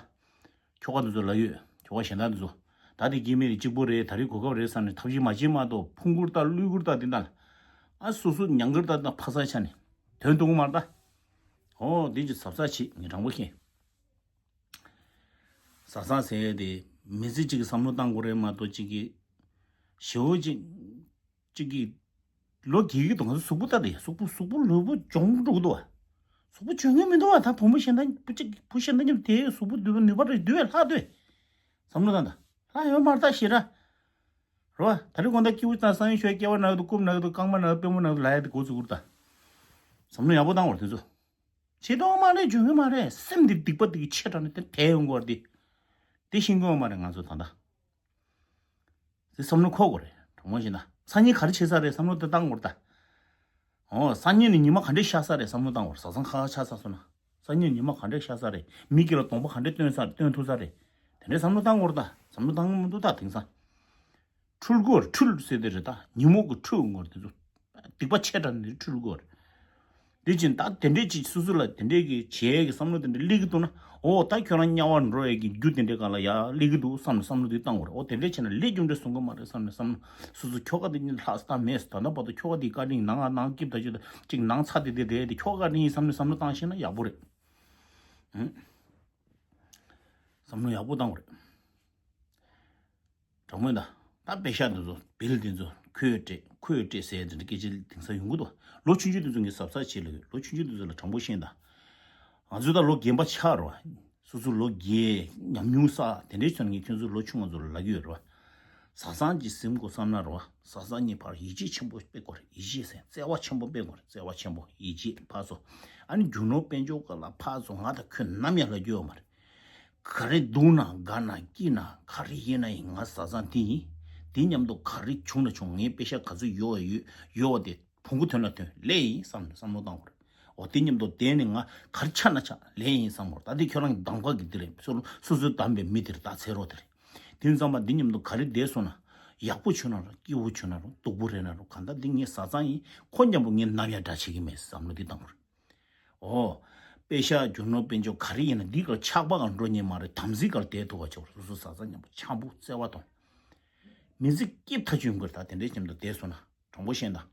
ཁྱོ་ག་དེ་ཚོ་ལབ་ཡོད། ཁྱོ་ག་གཞན་དག་དེ་ཚོ། ད་དེ་སྐྱེ་དམན་དེ་གཅིག་པོ་རེད། ད་རེས་གོ་སྐབས་རེད་བསམ་ནས་ཐབས་ཤེས་མ་བྱེད་མ་གཏོགས་ཕུང་གི་རེད་ད། བླུག་གི་རེད་ད། དེ་འདྲ་ལ། ཨ་སོ་སོ་མྱང་གི་རེད་ད། ད་ཕ་ས་ཆ་ནས་དོན་གཏོང་གི་མ་རེད་ད། ཨོ་དེ་ཅིག་གཟབ་གཟབ་བྱེད། ངས་དྲང་པོ་བཤད། བཟའ་ཚང་ཟེར་ཡས་དེ་མི་ཚེ་གཅིག་གི་བསམ་བློ་བཏང་དགོས་རེད་མ་གཏོགས་གཅིག་གི་ཞེ་པོ་གཅིག་གཅིག་གི་ལོ་རྒས་ཀྱི་འདུག་ང་ཚོ་གཟུགས་པོ་ལྟ་དེ་གཟུགས་པོ་གཟུགས་པོ་ལུས་པོ་གྱོང་འགྲོ་གི་འདུག་བ། གཟུགས་པོ་གྱོང་ངེས་མི་འདུག་བ། ད་བུ་མོ་གཞན་དག་བུ་གཅིག་བུ་གཞན་དག་མཉམ་དེ་གཟུགས་པོ་འདུས་པ་ནུས་པ་རེད་འདུས་པས་ལྷག་འདུས། བསམ་བློ་བཏང་ད་ལྷག་ཡོད་མ་རེད་ད་ཞེ་དྲག་རེད་བ། ད་རེས་དགོང་དག་སྐྱིད་པོ་དང་སང་ཉིན་ཞོགས་སྐྱེ་བ་ན་གི་འདུག་རྐུབ་ན་གི་འདུག་རྐང་པ་ན་གི་འདུག་པུས་མོ་ན་གི་འདུག་ལབ་ཡ་དེ་འགོ་ཚུགས་ཀྱི་རེད་ད། བསམ་བློ་ཡག་པོ་བཏང་བར་དུས་ཚོད། བྱེད་སྟངས་མ་ལས་འཇོན་གི་མ་རེད། སེམས་འདི་སྡིག་པ་འདི་གི་ཆེ་དྲགས་ནས་དེ་དེ་ཡོང་གི་བར་འདི། དེ་ཤེས་དགོས་མ་རེད། ང་ཚོ་ད་ལྟ་དེ་བསམ་བློ་འཁོར་དགོས་རེད། དྲང་མོ་བཤད་ན་སང་ཉིན་ག་རེ་བྱེད་ས་རེད་བསམ་བློ་དེ་བཏང་དགོས་རེད་ད། ཨོ་སང་ཉིན་ནི་ཉི་མ་ག་འདྲས་ཤར་ས་རེད་བསམ་བློ་བཏང་དགོས་རེད། བཟའ་ཚང་ཁ་ཁ་ཆགས་ས་སོང་ན་སང་ཉིན་ཉི་མ་ག་འདྲས་ཤར་ས་རེད། མི་སྒེར་ལ་གདོང་པ་ག་འདྲས་སྟོན་ས་རེད། སྟོན་ཐུབ་ས་རེད། དེ་འདྲས་བསམ་བློ་བཏང་དགོས་རེད་ད། བསམ་བློ་བཏང་གི་མི་འདུག་ད་དེང་སང་། འཁྲུལ་དགོས་རེད། འཁྲུལ་ཟེར་དེ་རེད་ད། ཉོན་མོངས་ཀྱི་འཁྲུལ་དགོས་རེད་དེ་ཚོ། སྡིག་པ་ཆེ་དྲགས་ནི་འཁྲུལ་དགོས་རེད། དེ་བཞིན་ད་དེ་འདྲས་ཅིག་སོ་སོ་ལ་དེ་འདྲས་ཀྱི་བྱེད་ཡས་ཀྱི་བསམ་བློ་དེ་འདྲས་སླེབས་ཀྱི་འདུག་ན། ཨོ་ད་ཁྱོད་རང་དམྱལ་བར་འགྲོ་ཡས་ཀྱི་རྒྱུ་དེ་འདྲས་སྒང་ལ་ཡ་སླེབས་ཀྱི་འདུག་བསམ་ནས་བསམ་བློ་དེ་བཏང་དགོས་རེད། ཨོ་དེ་འདྲས་བྱས་ན་ལས་རྒྱུ་འབྲས་བཟང་པོ་མ་རེད་བསམ་ནས་བསམ་བློ། སོ་སོ་ཁྱོ་ག་དེ་གཉིས་ལྷག་ས་མེད། ད་ལྟ་བར་དུ་ཁྱོ་ག་དེ་བཀའ་དྲིན་ནང་ང་ནང་སྐྱིབས་ད་ཅིག་ཅིག་ནང་ཚ་དེ་དེ་དེ་དེ་ཁྱོ་ག་བཀའ་དྲིན་ཡིན་བསམ་ནས་བསམ་བློ་བཏང་ཤེས་ན་ཡག་པོ་རེད། ཨང་། བསམ་བློ་ཡག་པོ་བཏང་དགོས་རེད། དྲང་མོ་ཡིན་ད། ད་པེ་ཤ་འདི་ཚོ་བིལ་འདི་ཚོ་ཁོས་སྤྲད་ཁོས་སྤྲད་ཟེར་འདི་འདྲ་སྐད་ཆ་དེང་སང་ཡོང་གི་འདུག་ལོ་ཆུང་ཆུང་འདི་ཚོ་ངས་གཟབ་གཟབ་བྱེད་ལ་ཡོད། ལོ་ཆུང་ཆུང་འདི་ཚོ་ལ་དྲང་པོ་བཤད་ད། ང་ཚོ་ད་ལོ་རྒན་པ་ཆགས་རོ། སོ་སོ་ལོ་རྒན་ཉམས་མྱོང་བསགས་དེ་འདྲའི་ཚོ་ངས་ཁྱོད་ཚོ་ལོ་ཆུང་ང་ཚོ་ལ་ལབ་ཀྱི་ཡོད་རོ། བཟའ་ཚང་གི་སེམས་ཁོ་བསམ་ན་རོ། བཟའ་ཚང་གཉིས་བར་ཡིད་ཆེས་ཆེན་པོ་སྤེལ་དགོས་རེད། ཡིད་ཆེས་ཟེར་བརྩེ་བ་ཆེན་པོ་སྤེལ་དགོས་རེད། བརྩེ་བ་ཆེན་པོ་ཡིད་ཆེས་ཕར་ཚུར། ཨ་ནི་རྒྱུ་ནོར་དཔལ་འབྱོར་སྒང་ལ་ཕར་ཚུར་ང་དང་ཁྱོད་ནམ་ཡང་ལབ་རྒྱུ་ཡོད་མ་རེད། ག་རེ་སྡུག་ན་དགའ་ན་སྐྱིད་ན་ག་རེ་ཡིན་ན་ཡིན་ང་བཟའ་ཚང་དེ་ཡིན། དེ་མཉམ་དུ་ག་རེ་བྱུང་ན་བྱུང་ངའི་པེ་ཤ་ག་ཚོད་ཡོད་ཡོད་ཡོད་པ་དེ་བོང་གུ་དོན་ལ་དོན་ལས་ཡིན་བསམ་ནས་བསམ་བློ་བཏང་དགོས་རེད། འོ་དེ་མཉམ་དུ་བསྡད་ནས་ང་ག་རེ་ཆགས་ན་ཆགས་ལས་ཡིན་བསམ་དགོས་རེད། ད་དེ་ཁྱོད་རང་གི་གདམ་ག་གི་དེ་རེད། སོ་སོ་གདམ་པའི་མི་དེ་རེད། ད་ཚེ་རོགས་དེ་རེད། དེ་ཙམ་པ་འདི་མཉམ་དུ་ག་རེ་བསྡད་སོང་ན་ཡག་པོ་བྱུང་ན་རུང་སྐྱིད་པོ་བྱུང་ན་རུང་སྡུག་པོ་རེད་ན་རུང་གང་ལྟར་འདི་ངའི་བཟའ་ཚང་ཡིན། ཁོ་མཉམ་པོ་ངས་ནམ་ཡང་དགྲ་བྱེད་ཀྱི་མེད་བསམ་བློ་འདི་བཏང་དགོས་རེད། ཨོ། པེ་ཤ་རྒྱུ་ནོར་དཔལ་འབྱོར་ག་རེ་ཡིན་ན་འདི་གར་ཆགས་པ་གང་འགྲོ་ཉེན་མ་རེད། དམ་ཚིག་གར་བསྡད་ཐུབ་པ་ཆོག་སོ་སོ་བཟའ་ཚང་མཉམ་པོ་འཆམ་པོ་བརྩེ་བ་དང་། མི་ཚེ་སྐྱིད་ཐག་ཆོད་ཡོང་གི་རེད། ད་དེ་འདྲའི་མཉམ་དུ་བསྡད་སོང་ན་དྲང་པོ་བཤད་ན།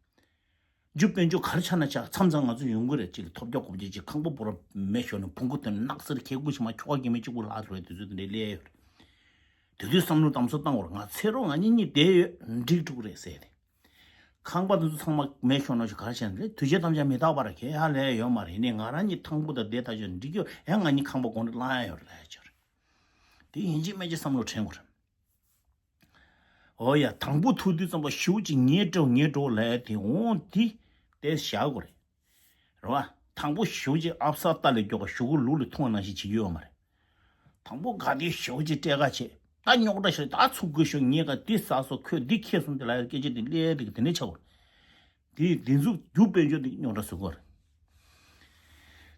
རྒྱུ་དཔལ་འབྱོར་ག་རེ་ཆགས་ན་ཆགས་མཚམས་མཚམས་ང་ཚོ་ཡོང་གི་རེད། ཅིག་ལ་ཐོབ་རྒྱག་གོམ་གྱི་ཅིག་ཁང་པ་བོར་མེ་ཤོར་ནས་བོང་གུ་དོན་ནགས་སེར་ཁལ་ཀུ་ཞིག་མ་ཁྱོ་ག་གི་མི་གཅིག་པུ་ལྷག་འགྲོ་བའི་དུས་ཚོད་དེ་འདྲའི་སླེབས་ཡོད་རེད། དེ་དུས་བསམ་བློ་དམ་སོ་བཏང་བར་ང་ཚེ་རོགས་ང་གཉིས་གཉིས་བསྡད་ཡོད་འགྲིག་འགྲོ་གི་རེད་ཟེར་ཏེ། ཁང་པ་དེ་ཚོ་ཚང་མ་མེ་ཤོར་ནོ་ཞིག་ག་རེ་བྱས་ནས་དུས་ཆད་ཐམས་ཅད་མི་རྟག་པར་ཁེ་ཡ་ལས་ཡོད་མ་རེད། ནས་ང་རང་གཉིས་ཐང་པོ་དང་བསྡད་ཐག་ཆོད་འགྲིག་གི་ཡོད། ཡང་ང་གཉིས་ཁང་པ་གོང་དུ་བླང་ཡ་ཡོད་རེད་ལས་ཆོད་རེད། དེ་ཡིན་གཅིག་མིན་གཅིག་བསམ་བློ་དྲན་དགོས་རེད། ཨོ་ཡ་དང་པོ་ཐུག་དུས་ཙམ་པ་ཞེ་པོ་ཅིག་ངའི་འགྲོ་ངའི་འགྲོ་ལས་དེ་འོང་དེ་དེ་བཞག་དགོས་རེད། རེད་བ། དང་པོ་ཞེ་པོ་ཅིག་ཨབ་སར་ལྟ་ལས་མགྱོགས་པ་ཞུ་གུ་ལུག་ལས་ཐུང་བ་ནང་བཞིན་བྱེད་རྒྱུ་ཡོད་མ་རེད། དང་པོ་ག་དེ་ཞེ་པོ་ཅིག་སྤྲད་ཁ་བྱེད། ད་རྙོག་དྲ་ཞིག་ད་ཚུགས་དགོས་ཤོག་ངས་ག་དེ་ཟ་སོ་ཁོས་འདི་ཁྱེར་སོང་དེ་ལ་ཡ་སྐད་ཆ་དེ་ལས་དེ་གི་དེ་ནས་ཆགས་པ་རེད། དེ་དེ་ཚོ་རྒྱུ་དཔལ་འབྱོར་དེ་རྙོག་དྲ་བཟོ་གི་རེད།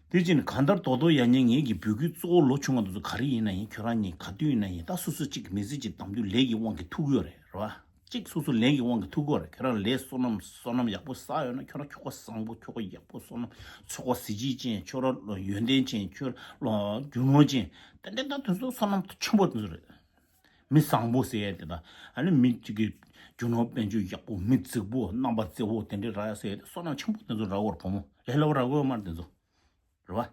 དེ་བཞིན་གང་ལྟར་རྡོག་རྡོག་ཡ་ཉེ་ངེད་ཀྱི་འབོད་སྐུལ་གཙོ་བོ་ལོ་ཆུང་བ་དེ་ཚོ་ག་རེ་ཡིན་ན་ཡིན། ཁྱོད་རང་གཉིས་ག་དུས་ཡིན་ན་ཡིན། ད་སོ་སོ་གཅིག་མི་ཚེ་གཅིག་གདམ་རྒྱུ་ལས་ཀྱི་དབང་གིས་ཐུག་གི་ཡོད་རེད། རེད་བ། གཅིག་སོ་སོ་ལས་ཀྱི་དབང་གིས་ཐུག་གི་ཡོད་རེད། ཁྱོད་རང་ལས་བསོད་ནམས་བསོད་ནམས་ཡག་པོ་བསགས་ཡོད་ན་ཁྱོད་རང་ཁྱོ་ག་བཟང་པོ་ཁྱོ་ག་ཡག་པོ་བསོད་ནམས་ཚོགས་པ་གཟི་བརྗིད་ཅན་ཁྱོད་རང་ལ་ཡོན་ཏན་ཅན་ཁྱོད་ལ་རྒྱུ་ནོར་ཅན་ཏན་ཏན་ད་དེ་ཚོ་བསོད་ནམས་ཆེན་པོ་དེ་ཚོ་རེད། མི་བཟང་པོ་ཟེར་ཡ་དེ་དང་ཨ་ནི་མི་གཅིག་གི་རྒྱུ་ནོར་དཔལ་འབྱོར་ཡག་པོ་མི་རྫིག་པོ་རྣམ་པ་རྩེ་བོ་དེ་འདྲའི་རག་ཡ་ཟེར་ཡ་དེ་བསོད་ནམས་ཆེན་པོ་དེ་ཚོ་རག་གི་ཡོད་རེད། བུ་མོ་ལས་སླ་པོ་རག་གི་ཡོད་མ་རེད་དེ་ཚོ། རེད་བ།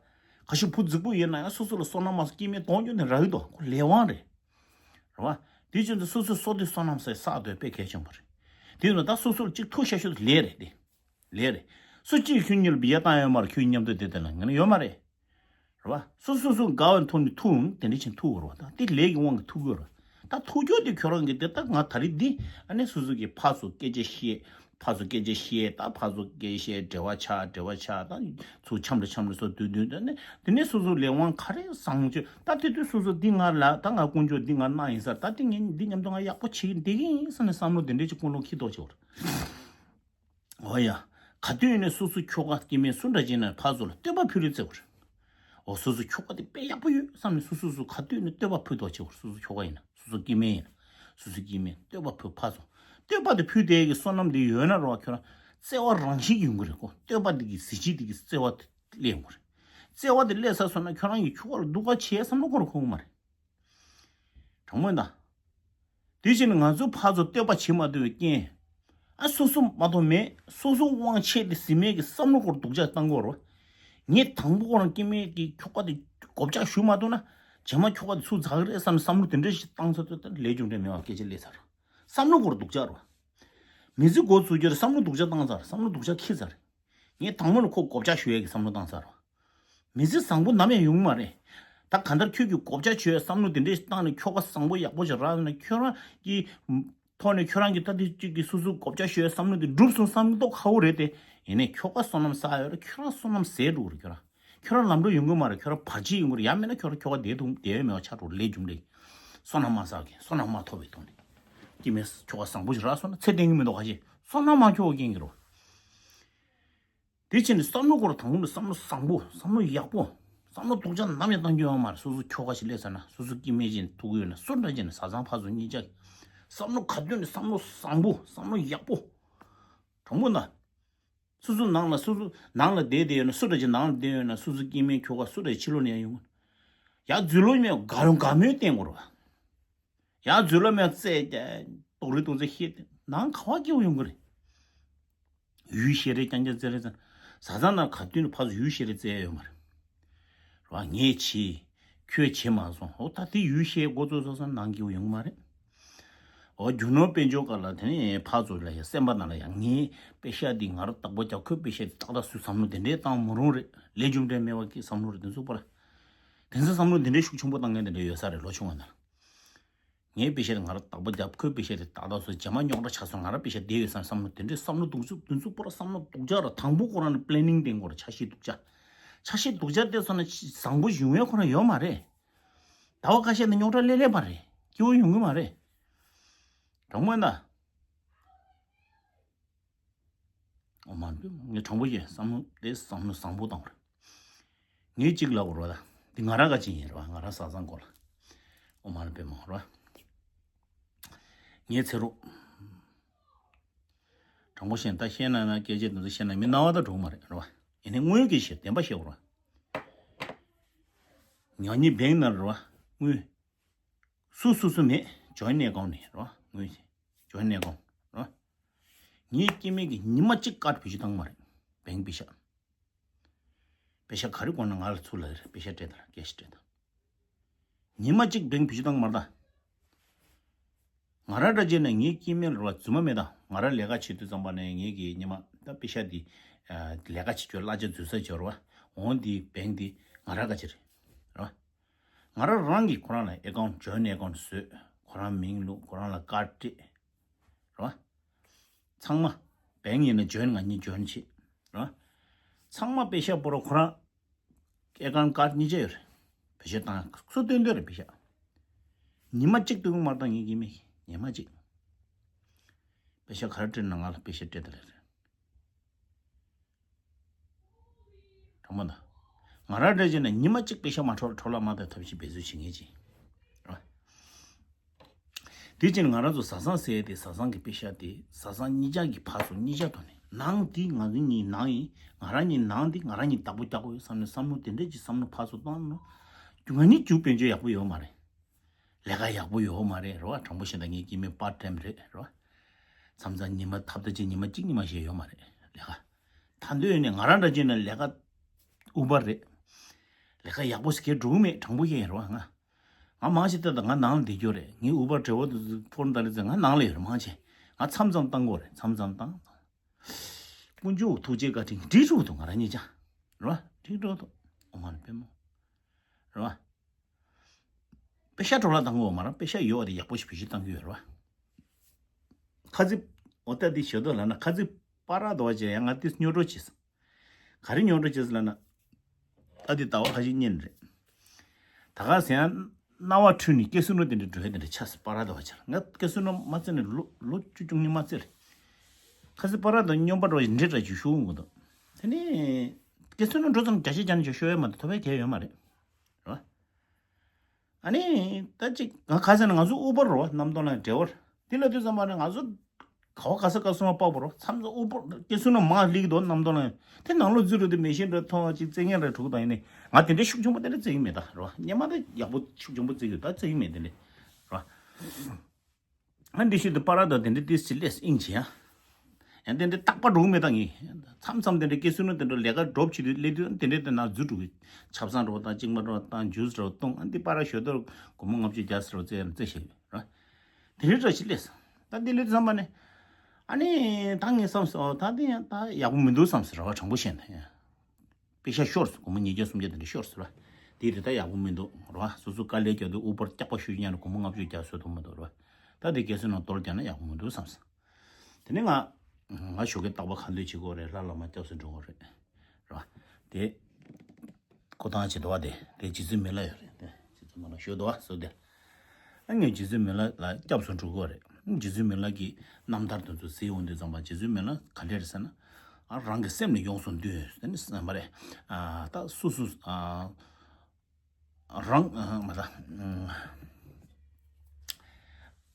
ཁ་ཤས་བུ་རྫིག་པོ་ཡིན་ན་ཡང་སོ་སོ་ལ་བསོད་ནམས་མ་སྐྱེ་དམན་གཏོང་རྒྱུ་ནི་རག་གི་འདུག་ཁོ་ལས་དབང་རེད། རེད་བ། དེ་བཞིན་དུ་སོ་སོའི་བསོད་བདེ་བསོད་ནམས་ཟེར་བསགས་དོན་དཔེ་གལ་ཆེན་པོ་རེད། དེ་ཡིན་ན་ད་སོ་སོ་ལ་གཅིག་ཐུག་ཤ་ཤོད་ལས་རེད་དེ། ལས་རེད། སུ་གཅིག་ཁྱོད་གཉིས་ལ་བི་ཡ་བཏང་ཡོད་མ་རེད། ཁྱོད་མཉམ་དུ་བསྡད་དེ་ལ་ངན་ཡོད་མ་རེད། རེད་བ། སོ་སོ་སོ་དགའ་བའི་ཐོག་ནས་ཐུག་ཡོང་དེ་འདྲ་ཕྱིན་ཐུག་གི་རེད་བ། ད་དེ་ལས་ཀྱི་དབང་གིས་ཐུག་གི་རེད་བ། ད་ཐུག་རྒྱུ་དེ་ཁྱོད་རང་གི་དེ་ད་ང་ད་རེས་འདི་ཨ་ནི་སོ་སོ་གི་ཕར་ཚུར་སྐད་ཆ་བཤད། ཕར་ཚུར་སྐད་ཆ་བཤད། ད་ཕར་ཚུར་སྐད་བཤད་འབྲེལ་བ་ཆགས་འབྲེལ་བ་ཆགས་ད་ཚུར་འཆམ་རེ་འཆམ་རེ་སོ་དུས་དུས་ད་ནི་དེ་ནས་སོ་སོ་ལས་དབང་ག་རེ་བཟང་སྤྱོད་ད་དེ་དུས་སོ་སོ་འདི་ང་ལ་ད་ང་དཀོན་མཆོག་འདི་ང་གནང་ཡིན་ས་ད་དེ་ངས་འདི་མཉམ་དུ་ང་ཡག་པོ་བྱེད་ཀྱི་འདི་གི་ཡིན་ས་ནས་བསམ་བློ་དེ་འདྲས་ཅིག་ཀུན་སློང་འཁྱེར་ཐོག་ཆེ་བར། འོ་ཡ། ག་དུས་ནས་སོ་སོ་ཁྱོ་ག་སྐྱེ་དམན་སུ་འདྲ་ཅིག་ན་ཕར་ཚུར་ལ་བསྟོད་པ་ཕུལ་རེས་བརྩེ་བར། འོ་སོ་སོ་ཁྱོ་ག་དེ་དཔེ་ཡག་པོ་ཡོད་བསམ་ནས་སོ་སོ་སོ་ག་དུས་ནས་བསྟོད་པ་ཕུལ་ཐོག་ཆེ་བར། སོ་སོ་ཁྱོ་ག་ཡིན་ན་སོ་སོ་སྐྱེ་དམན་ཡིན་ན་སོ་སོ་སྐྱེ་དམན་བསྟོད་པ་ཕུལ་ཕར་ཚུར་བསྟོད་པ་དེ་ཕུལ་དེ་གི་བསོད་ནམས་དེ་ཡོད་ན་རོ་ཁྱོད་རང་བརྩེ་བ་རང་བཞིན་གྱིས་ཡོང་གི་རེད་ཁོ། བསྟོད་པ་དེ་གི་གཟི་བརྗིད་དེ་གི་བརྩེ་བ་དེ་སླེབས་ཡོང་གི་རེད། བརྩེ་བ་དེ་སླེབས་ཚར་སོང་ན་ཁྱོད་རང་གི་ཁྱོ་ག་ལ་སྡུག་ག་བྱེད་བསམ་བློ་འཁོར་ཁོ་གི་མ་རེད། དྲང་མོ་ཡིན་ད། དེ་བཞིན་ང་ཚོ་ཕར་ཚུར་བསྟོད་པ་བྱེད་མ་ཐུབ་པའི་རྐྱེན། ཨ་སོ་སོ་མ་གཏོགས་མེད། སོ་སོ་དབང་ཆེ་དེ་ཟིན་མེད་ཀྱི་བསམ་བློ་སྐོར་སྡུག་ཅག་བཏང་དགོས་རེད། ངས་དང་པོ་ཁོ་རང་སྐྱེ་དམན་གྱི་ཁྱོ་ག་དེ་གོ་བཅག་ཞུ་མ་ཐུབ་ན་རྗེས་མ་ཁྱོ་ག་དེ་ཚུར་འཛག་གི་རེད་བསམ་ནས་བསམ་བློ་དེ་འདྲ་ཞིག་བཏང་ཚར་དུས་ད་ལས་རྒྱུ་འབྲས་མེད་པ་སྐད་ཆ་སླེབས་ཚར། བསམ་བློ་སྐོར་སྡུག་ཅག་རེད། མི་ཚེ་འགོ་ཚུགས་རྒྱུར་བསམ་བློ་སྡུག་ཅག་བཏང་ཚར། བསམ་བློ་སྡུག་ཅག་འཁྱེར་ཚར། ངས་དང་པོ་ནས་ཁོ་གོ་བཅག་ཞུ་ཡས་ཀྱི་བསམ་བློ་བཏང་ཚར་བ། མི་ཚེ་བཟང་པོ་ནམ་ཡང་ཡོང་གི་མ་རེད། ད་གང་ལྟར་ཁྱོད་ཀྱིས་གོ་བཅག་ཞུ་ཡས་བསམ་བློ་དེ་འདྲས་བཏང་ནས་ཁྱོ་ག་བཟང་པོ་ཡག་པོ་ཞིག་རག་ན་ཁྱོད་རང་གི་ཐོག་ནས་ཁྱོད་རང་གི་ད་དེ་གཅིག་གི་སོ་སོ་གོ་བཅག་ཞུ་ཡས་བསམ་བློ་དེ་འགྲུབ་སོང་བསམ་མདོག་ཁ་པོ་རེད་དེ། ཡིན་ནའི་ཁྱོ་ག་བསོད་ནམས་བསགས་ཡོད་རེད། ཁྱོད་རང་བསོད་ནམས་ཟད་འགྲོ་གི་རེད། ཁྱོད་རང་ཁྱོད་རང་ལམ་འགྲོ་ཡོང་གི་མ་རེད། ཁྱོད་རང་བར་ཆད་ཡོང་གི་རེད། ཡང་མིན་ན་ཁྱོད་རང་ཁྱོ་ག་བསྡད་ཐུབ་བསྡད་ཡོད་མེད་པ་ཆགས་འགྲོ་ལས་རྒྱུ་འབྲས། བསོད་ནམས་མ་བསགས་མཁན། བསོད་ནམས་མ་ཐོབ་པའི་ཐོག་ནས་སྐྱེ་དམན་ཁྱོ་ག་བཟང་པོ་ཞིག་རག་སོང་ན་ཚེ་བརྟན་གྱི་མི་འདུག་ག་ཞེས་བསོད་ནམས་མ་ཁྱོ་ག་སྐྱེ་གི་རེད། དེ་བྱས་ནས་བསམ་བློ་སྐོར་དང་པོ་ནས་བསམ་བློ་བཟང་པོ། བསམ་བློ་ཡག་པོ། བསམ་བློ་སྡུག་ཅག་ནམ་ཡང་བཏང་རྒྱུ་ཡོད་མ་རེད། སོ་སོ་ཁྱོ་ག་ཞིག་སླེབས་ཚར་ན། སོ་སོ་སྐྱེ་དམན་ཅིག་ཐུག་གི་ཡོད་ན། སུ་འདྲ་ཅིག་ནས་བཟའ་ཚང་ཕར་ཚུར་གཉིས་ཆ་གི་བསམ་བློ་ག་དུས་ནས་བསམ་བློ་བཟང་པོ། བསམ་བློ་ཡག་པོ། དྲང་པོ་ན། སོ་སོ་ནང་ལ། སོ་སོ་ནང་ལ་བསྡད་བསྡད་ཡོད་ན། སུ་འདྲ་ཅིག་ནང་ལ་བསྡད་ཡོད་ན། སོ་སོ་སྐྱེ་དམན་ཁྱོ་ག་སུ་འདྲ་ཕྱི་ལོགས་ནས་ཡང་ཡོང་གི། ཡར་འཛུལ་ལོག་མེད། དགའ་དགའ་མོས་བསྟན་དགོས་རེད་བ། ཡར་འཛུལ་ལོག་མེད་བཙལ་ཏེ་རྡོག་རེ་རྡོག་རེ་བཤད་དེ་ནང་ག་བ་སྐྱེ་བོ་ཡོང་གི་རེད། ཡུལ་ཤེས་རེ་རྐྱང་རྐྱང་བཙལ་རེ་བཙལ། བཟའ་ཚང་ནང་ག་དུས་ནས་ཕར་ཚུར་ཡུལ་ཤེས་རེ་བཙལ་ཡོད་མ་རེད། རེད་བ། ངས་བྱས། ཁྱོས་བྱས་མ་སོང་། འོ་ད་དེ་ཡུལ་ཤེས་འགོ་ཚུགས་སོང་ཙང་ནང་སྐྱེ་བོ་ཡོང་གི་མ་རེད། འོ་རྒྱུ་ནོར་དཔལ་འབྱོར་སྒང་ལ། དེ་ནས་ཕར་ཚུར་ལ་ཡ་སེམས་པ་ནང་ལ་ཡ། ངའི་པེ་ཤ་འདི་ང་རང་བདག་པོ་རྒྱབ། ཁོའི་པེ་ཤ་འདི་ཏག་ཏག་སུས་བསམ་བློ་དེ་འདྲས་བཏང་མ་རུང་རེད། ལས་རྒྱུ་འབྲས་མེད་པ་གི་བསམ་བློ་རེད། དེ་ཚོ་པོ་ར། དེ་ཚོ་བསམ་བློ་དེ་འདྲས་ཤུགས་ཆེན་པོ་བཏང་མཁན་དེ་འདྲས་ཡོད་ས་རེད། ལོ་ཆུང་བ་ནང་ལ། ངའི་པེ་ཤ་དེ་ང་རང་བདག་པོ་རྒྱབ། ཁོའི་པེ་ཤ་དེ་ཏག་ཏག་སུ་རྗེས་མ་རྙོག་དྲ་ཆགས་སོང་། ང་རང་པེ་ཤ་བསྡད་ཡོད་བསམ། བསམ་བློ་དེ་འདྲས། བསམ་བློ་སྡུག་རྩུབ་དེ་ཚོ་པོ་ར། བསམ་བློ་སྡུག་ཅག་ར། དང་པོ་ཁོ་རང་ནས་པི་ལེ་ནིང་བསྟེན་དགོས་ར། འཆར་གཞི་སྡུག་ཅག་འཆར་གཞི་སྡུག་ཅག་བལྟས་སོང་ན་བཟང་པོ་ཡོང་ཡ་ཁོ་རང་ཡོད་མ་རེད། ཟླ་བ་ཁ་ཤས་ནས་རྙོག་དྲ་སླེབས་སླེབས་པ་རེད། སྐྱིད་པོ་ཡོང་གི་མ་རེད། དྲང་པོ་ཡིན་ད། ཨོཾ་མ་ཎི་པདྨེ། ངས་དྲང་པོ་བཤད། བསམ་བློ་དེ་བསམ་བློ་བཟང་པོ་བཏང་རེད། ངས་གཅིག་ལབ་དགོས་རེད་བ། འདི་ང་རང་ག་ཅིག་ཡིན་རེད་བ། ང་རང་བཟའ་ཚང་སྐོར་ལ། ཨོཾ་མ་ཎི་པདྨེ་ཧཱུྃ་རེད་བ། ངའི་ཚེ་རོགས། དྲང་པོ་བཤད། ད་བཤད་ན་ན། སྐད་ཆ་དེ་ཚོ་བཤད་ན་མི་སྣང་བ་ད་འགྲོ་གི་མ་རེད། རེད་བ། ཡིན་ནའི་དངོས་ཡོད་ཀྱི་བཤད། བདེན་པ་བཤད་དགོས་རེད་བ། ང་གཉིས་བེང་ནང་རེད་བ། དངུལ་སུ་སུ་སུ་མེད། ཇོ་ཨིན་ཨེ་ཀའུན་ནས་རེད་བ། དངུལ་ཇོ་ཨིན་ཨེ་ཀའུན་རེད་བ། ངའི་སྐྱེ་དམན་གྱིས་ཉི་མ་གཅིག་ཀར་བེད་སྤྱོད་བཏང་མ་རེད། བེང་པེ་ཤ། པེ་ཤ་ག་རེ་དགོས་ན་ང་ལ་ཚུར་ལབ་རེད། པེ་ཤ་སྤྲད་དང་། ཀེ་ཤ་སྤྲད་དང་། ཉི་མ་གཅིག་བེང་བེད་སྤྱོད་བཏང་མ་རེད་ད། ང་རང་འདྲ་བྱས་ན་ངའི་སྐྱེ་དམན་རེད་བ། རྫུན་མ་མེད་ད། ང་རང་ལས་ཀ་བྱེད་དུས་ཙམ་པ་ནས་ངེད་ཀྱིས་ཉི་མ་ད་པེ་ཤ་འདི་ལས་ཀ་བྱེད་རྒྱུ་གླ་ཆ་འཛུལ་ས་འབྱོར་བ། འོ་འདི་བེང་འདི་ང་རང་ག་ཅི་རེད། རེད་བ། ང་རང་རང་གིས་ཁོ་རང་ལ་ཨེ་ཀའུན་ཊི། ཇོ་ཨིན་ཨེ་ཀའུན་ཊི་བཟོས། ཁོ་རང་མིང་བླུགས། ཁོ་རང་ལ་ཀར་ཌི་སྤྲད། རེད་བ། ཚང་མ། བེང་ཡིན་ན་ཇོ་ཨིན། ང་གཉིས་ཇོ་ཨིན་བྱེད། རེད་བ། ཚང་མ་པེ་ཤ་པོ་ར་ཁོ་རང་ཨེ་ཀའུན་ཊི་ཀར་ཌི་གཉིས་ཆ་ཡོད་རེད། པེ་ཤ་བཏང་། སུ་སྟོན་སྟོན་རེད་པེ་ཤ། ཉི་མ་གཅིག་སྟོན་གི་མ་རེད་ད། ངའི་སྐྱེ་དམན་གྱིས་ཉི་མ་གཅིག། པེ་ཤ་ག་རེ་སྤྲད་ན་ང་ལ་པེ་ཤ་སྤྲད་དང་ལབ་རེད། དྲང་པོ་ན། ང་རང་འདྲ་བྱས་ན་ཉི་མ་གཅིག་པེ་ཤ་མ་འཕྲོ་འཕྲོ་བརླག་མ་བཏང་ཐབས་ཤེས་འབད་རྩོལ་བྱེད་མཁན་ཅིག། རེད་བ། དེ་བྱས་ན་ང་རང་ཚོ་བཟའ་ཚང་ཟེར་ཡ་དེ། བཟའ་ཚང་གི་པེ་ཤ་དེ་བཟའ་ཚང་གཉིས་ཆ་གི་ཕར་ཚུར་གཉིས་ཆ་ཐོག་ནས། ནང་འདི་ང་གཉིས་ནང་ཡིན། ང་རང་གཉིས་ནང་འདི་ང་རང་གཉིས་བདག་པོ་རྒྱག་དགོས་ཡོད་བསམ་ནས་བསམ་བློ་དེ་འདྲ་ཅིག་བསམ་བློ་ཕར་ཚུར་བཏང་ན། ང་གཉིས་རྒྱུ་དཔལ་འབྱོར་ཡག་པོ་ཡོད་མ་རེད། ལས་ཀ་ཡག་པོ་ཡོད་མ་རེད། རེད་བ། དྲང་པོ་བཤད་ན་ངའི་སྐྱེ་དམན་པར་ཊི་ཊའིམ་རེད། རེད་བ། མཚམས་མཚམས་ཉི་མ་ཐབ་ད་ཅིག་ཉི་མ་གཅིག་ཉི་མ་ཞིག་ཡོད་མ་རེད་ལས་ཀ། ད་འདོད་ནས་ང་རང་འདྲ་བྱས་ན་ལས་ཀ་ཨུ་བར་རེད། ལས་ཀ་ཡག་པོ་ཞིག་གས་འགྲོ་གི་མེད། དྲང་པོ་བཤད་ཡིན། རེད་བ། ང་ང་མང་ཆེ་ལྟ་ད་ང་ནང་ལ་བསྡད་རྒྱུ་རེད། ངའི་ཨུ་བར་ཌ་རའི་ཝར་དེ་ཚོ་ཕོན་བཏང་རེད་ཟེར། ང་ནང་ལ་ཡོད་རེད། མང་ཆེ་ང་མཚམས་མཚམས་བཏང་དགོས་རེད། མཚམས་མཚམས་བཏང་། དཀོན་མཆོག་ཐུགས་རྗེ་བཀའ་དྲིན་འགྲིག་འགྲོ་འདུག་ང་རང་གཉིས་ཆ། རེད་བ། འགྲིག་འགྲོ་འདུག་ཨོཾ་མ་ཎི་པདྨེ་ཧཱུྃ། རེད་བ། པེ་ཤ་འཕྲོ་བརླག་བཏང་གི་ཡོད་མ་རེད། པེ་ཤ་ཡོད་པ་དེ་ཡག་པོ་ཞིག་བེད་སྤྱོད་བཏང་གི་ཡོད་རེད་བ། ཁ་ཚིག་འོ་ད་འདི་ཞུ་དོ་ལབ་ན། ཁ་ཚིག་པ་ར་དོ་བ་བྱས་ཡང་ང་དེ་སྨྱོ་སྒྲོག་བྱས་སོང་། ག་རེ་སྨྱོ་སྒྲོག་བྱས་སོང་ལབ་ན། ད་འདི་ཟླ་བ་ཁ་ཤས་སྔོན་རེད། ད་ག་ཟེར་ཡང་རྣ་བ་འཁྲུལ་ནས་ཀེ་སི་ནོ་དེ་འདྲ་འགྲོ་ཡ་དེ་འདྲ་ཆགས་སོང་། པ་ར་དོ་བ་བྱས་ལ། ང་ཀེ་སི་ནོ་མ་རྩེ་ནས་ལོ་ལོ་བཅུ་བཅུ་གཉིས་མ་རྩེ་རེད། ཁ་ཚིག་པ་ར་དོ་སྨྱོན་པ་འགྲོ་བ་འདྲ་འདྲ་ཅིག་ཤོར་འོང་གི་འདུག་དེ་ནས་ཀེ་སི་ནོ་འགྲོ་ཙམ་བརྒྱ་ཆ་བརྒྱ་ནས་ཅིག་ཤོར་ཡ་མ་གཏོགས་ཐོབ་ཡ་གང་ཡང་ཡོད་མ་རེད། རེད་བ། ཨ་ནི་ད་ཅིག་ང་ག་ཟེར་ན་ང་ཚོ་ཨུ་བར་རེད་བ། གནམ་སྟོང་ལ་འབྲེལ་བར་དེ་ལ་དུས་ཙམ་པ་ནས་ང་ཚོ་ག་བ་ག་ས་ག་སོང་བ་པག་པ་རེད་བ། མཚམས་མཚམས་ཨུ་བར་ཀེ་སི་ནོ་མར་སླེབས་ཀྱི་འདུག་གནམ་སྟོང་ལ། དེ་ནང་ལོགས་འཛུལ་འགྲོ་དུས་མེ་ཤིན་འདྲ་མཐོང་བ་ཅིག་བཙན་ཉར་རེ་འགྲོ་གི་དང་། ཡིན་ནའི་ང་དེ་འདྲའི་ཤུགས་ཆེན་པོ་དེ་འདྲ་བརྩི་གི་མེད་ད། རེད་བ། སྔོན་མ་ད་ཡག་པོ་ཤུགས་ཆེན་པོ་བརྩི་གི་ཡོད། ད་བརྩི་གི་མེད་དེ་འདྲ། རེད་བ། ཨ་འདི་ཤུལ་དུ་པ་ར་དོ་དེ་འདྲ་ཏིས་ཅི་ལེས་ཨིན་ཅི་ཡ། ཡང་དེ་འདྲ་རྟག་པར་འགྲོ་གི་མེད་ད་ངས། མཚམས་མཚམས་དེ་འདྲ་ཀེ་སི་ནོ་དེ་འདྲ་ལས་ཀ་སྒྲུབ་བྱེད་དུས་སླེབས་དུས་དེ་འདྲ་དེ་ནང་འཛུལ་འགྲོ་གི། ཆབ་གསང་འདྲ་བོ་བཏང་། གཅིན་པ་འདྲ་བོ་བཏང་། ཇུས་འདྲ་བོ་བཏུང་། ཨ་འདི་པ་ར་ཞོ་དོར་སྒོར་མོ་ལྔ་བཅུ་བརྒྱ་ཟེར་བ་བཙལ་ཡང་བཙལ་ཤེས་ཡོད་ར། དེ་འདྲ་འདྲ་ཞིག་སླེབས་སོང་། ད་འདི་སླེབས་དུས་ཙམ་པ་ནས་ཨ་ནི་ད་ངས་བསམ་སོང་། ད་འདི་ཡང་ད་ཡག་པོ་མི་འདུག་བསམ་སོང་། རེད་བ། དྲང་པོ་བཤད་ན་ཡང་། པེ་ཤ་ཤོར་སོང་། སྒོར་མོ་ཉིས་བརྒྱ་སུམ་བརྒྱ་དེ་འདྲ་ཤོར་སོང་ར། དེ་དེ་ད་ཡག་པོ་མི་འདུག་ར། སོ་སོ་དཀའ་ལས་རྒྱག་དུས་ཨུ་བར་སྐྱག་པ་ཞུ་ཉན་ནས་སྒོར་མོ་ལྔ་བཅུ་བརྒྱ་བཟོ་ཐུབ་མི་འདུག་ར། ད་དེ་ཀེ་སི་ནོ་གཏོར་རྒྱག་ན་ཡག་པོ་མི་འདུག་བསམ་སོང་། དེ་ནས་ང་ང་ཞོགས་ཀས་རྟག་པར་ཁ་འདོན་བྱེད་དགོས་རེད། ལྷ་བླ་མ་སྐྱབས་སུ་འགྲོ་དགོས་རེད། ར། དེ་ཁོ་ཐང་བྱེད་དོ་བ། དེ་དེ་རྗེ་བཙུན་མི་ལ་ཡོད་རེད། དེ་རྗེ་བཙུན་མི་ལ་ཞུ་དོ་བ་སོ་དེ། ཨ་ངས་རྗེ་བཙུན་མི་ལ་ལ་སྐྱབས་སུ་འགྲོ་གི་ཡོད་རེད། རྗེ་བཙུན་མི་ལ་གི་རྣམ་ཐར་དེ་ཚོ་གཟིགས་ཡོང་དུས་ཙམ་པ་རྗེ་བཙུན་མི་ལ་ག་འདྲ་རེད་ཟེར་ན། ཨ་རང་གི་སེམས་ནི་ཡོངས་སུ་འདུལ་དེ་ནི་བསམ་པ་རེད། ཨ་ད་སུ་སུ་ཨ་རང་ཨ་མ་ད་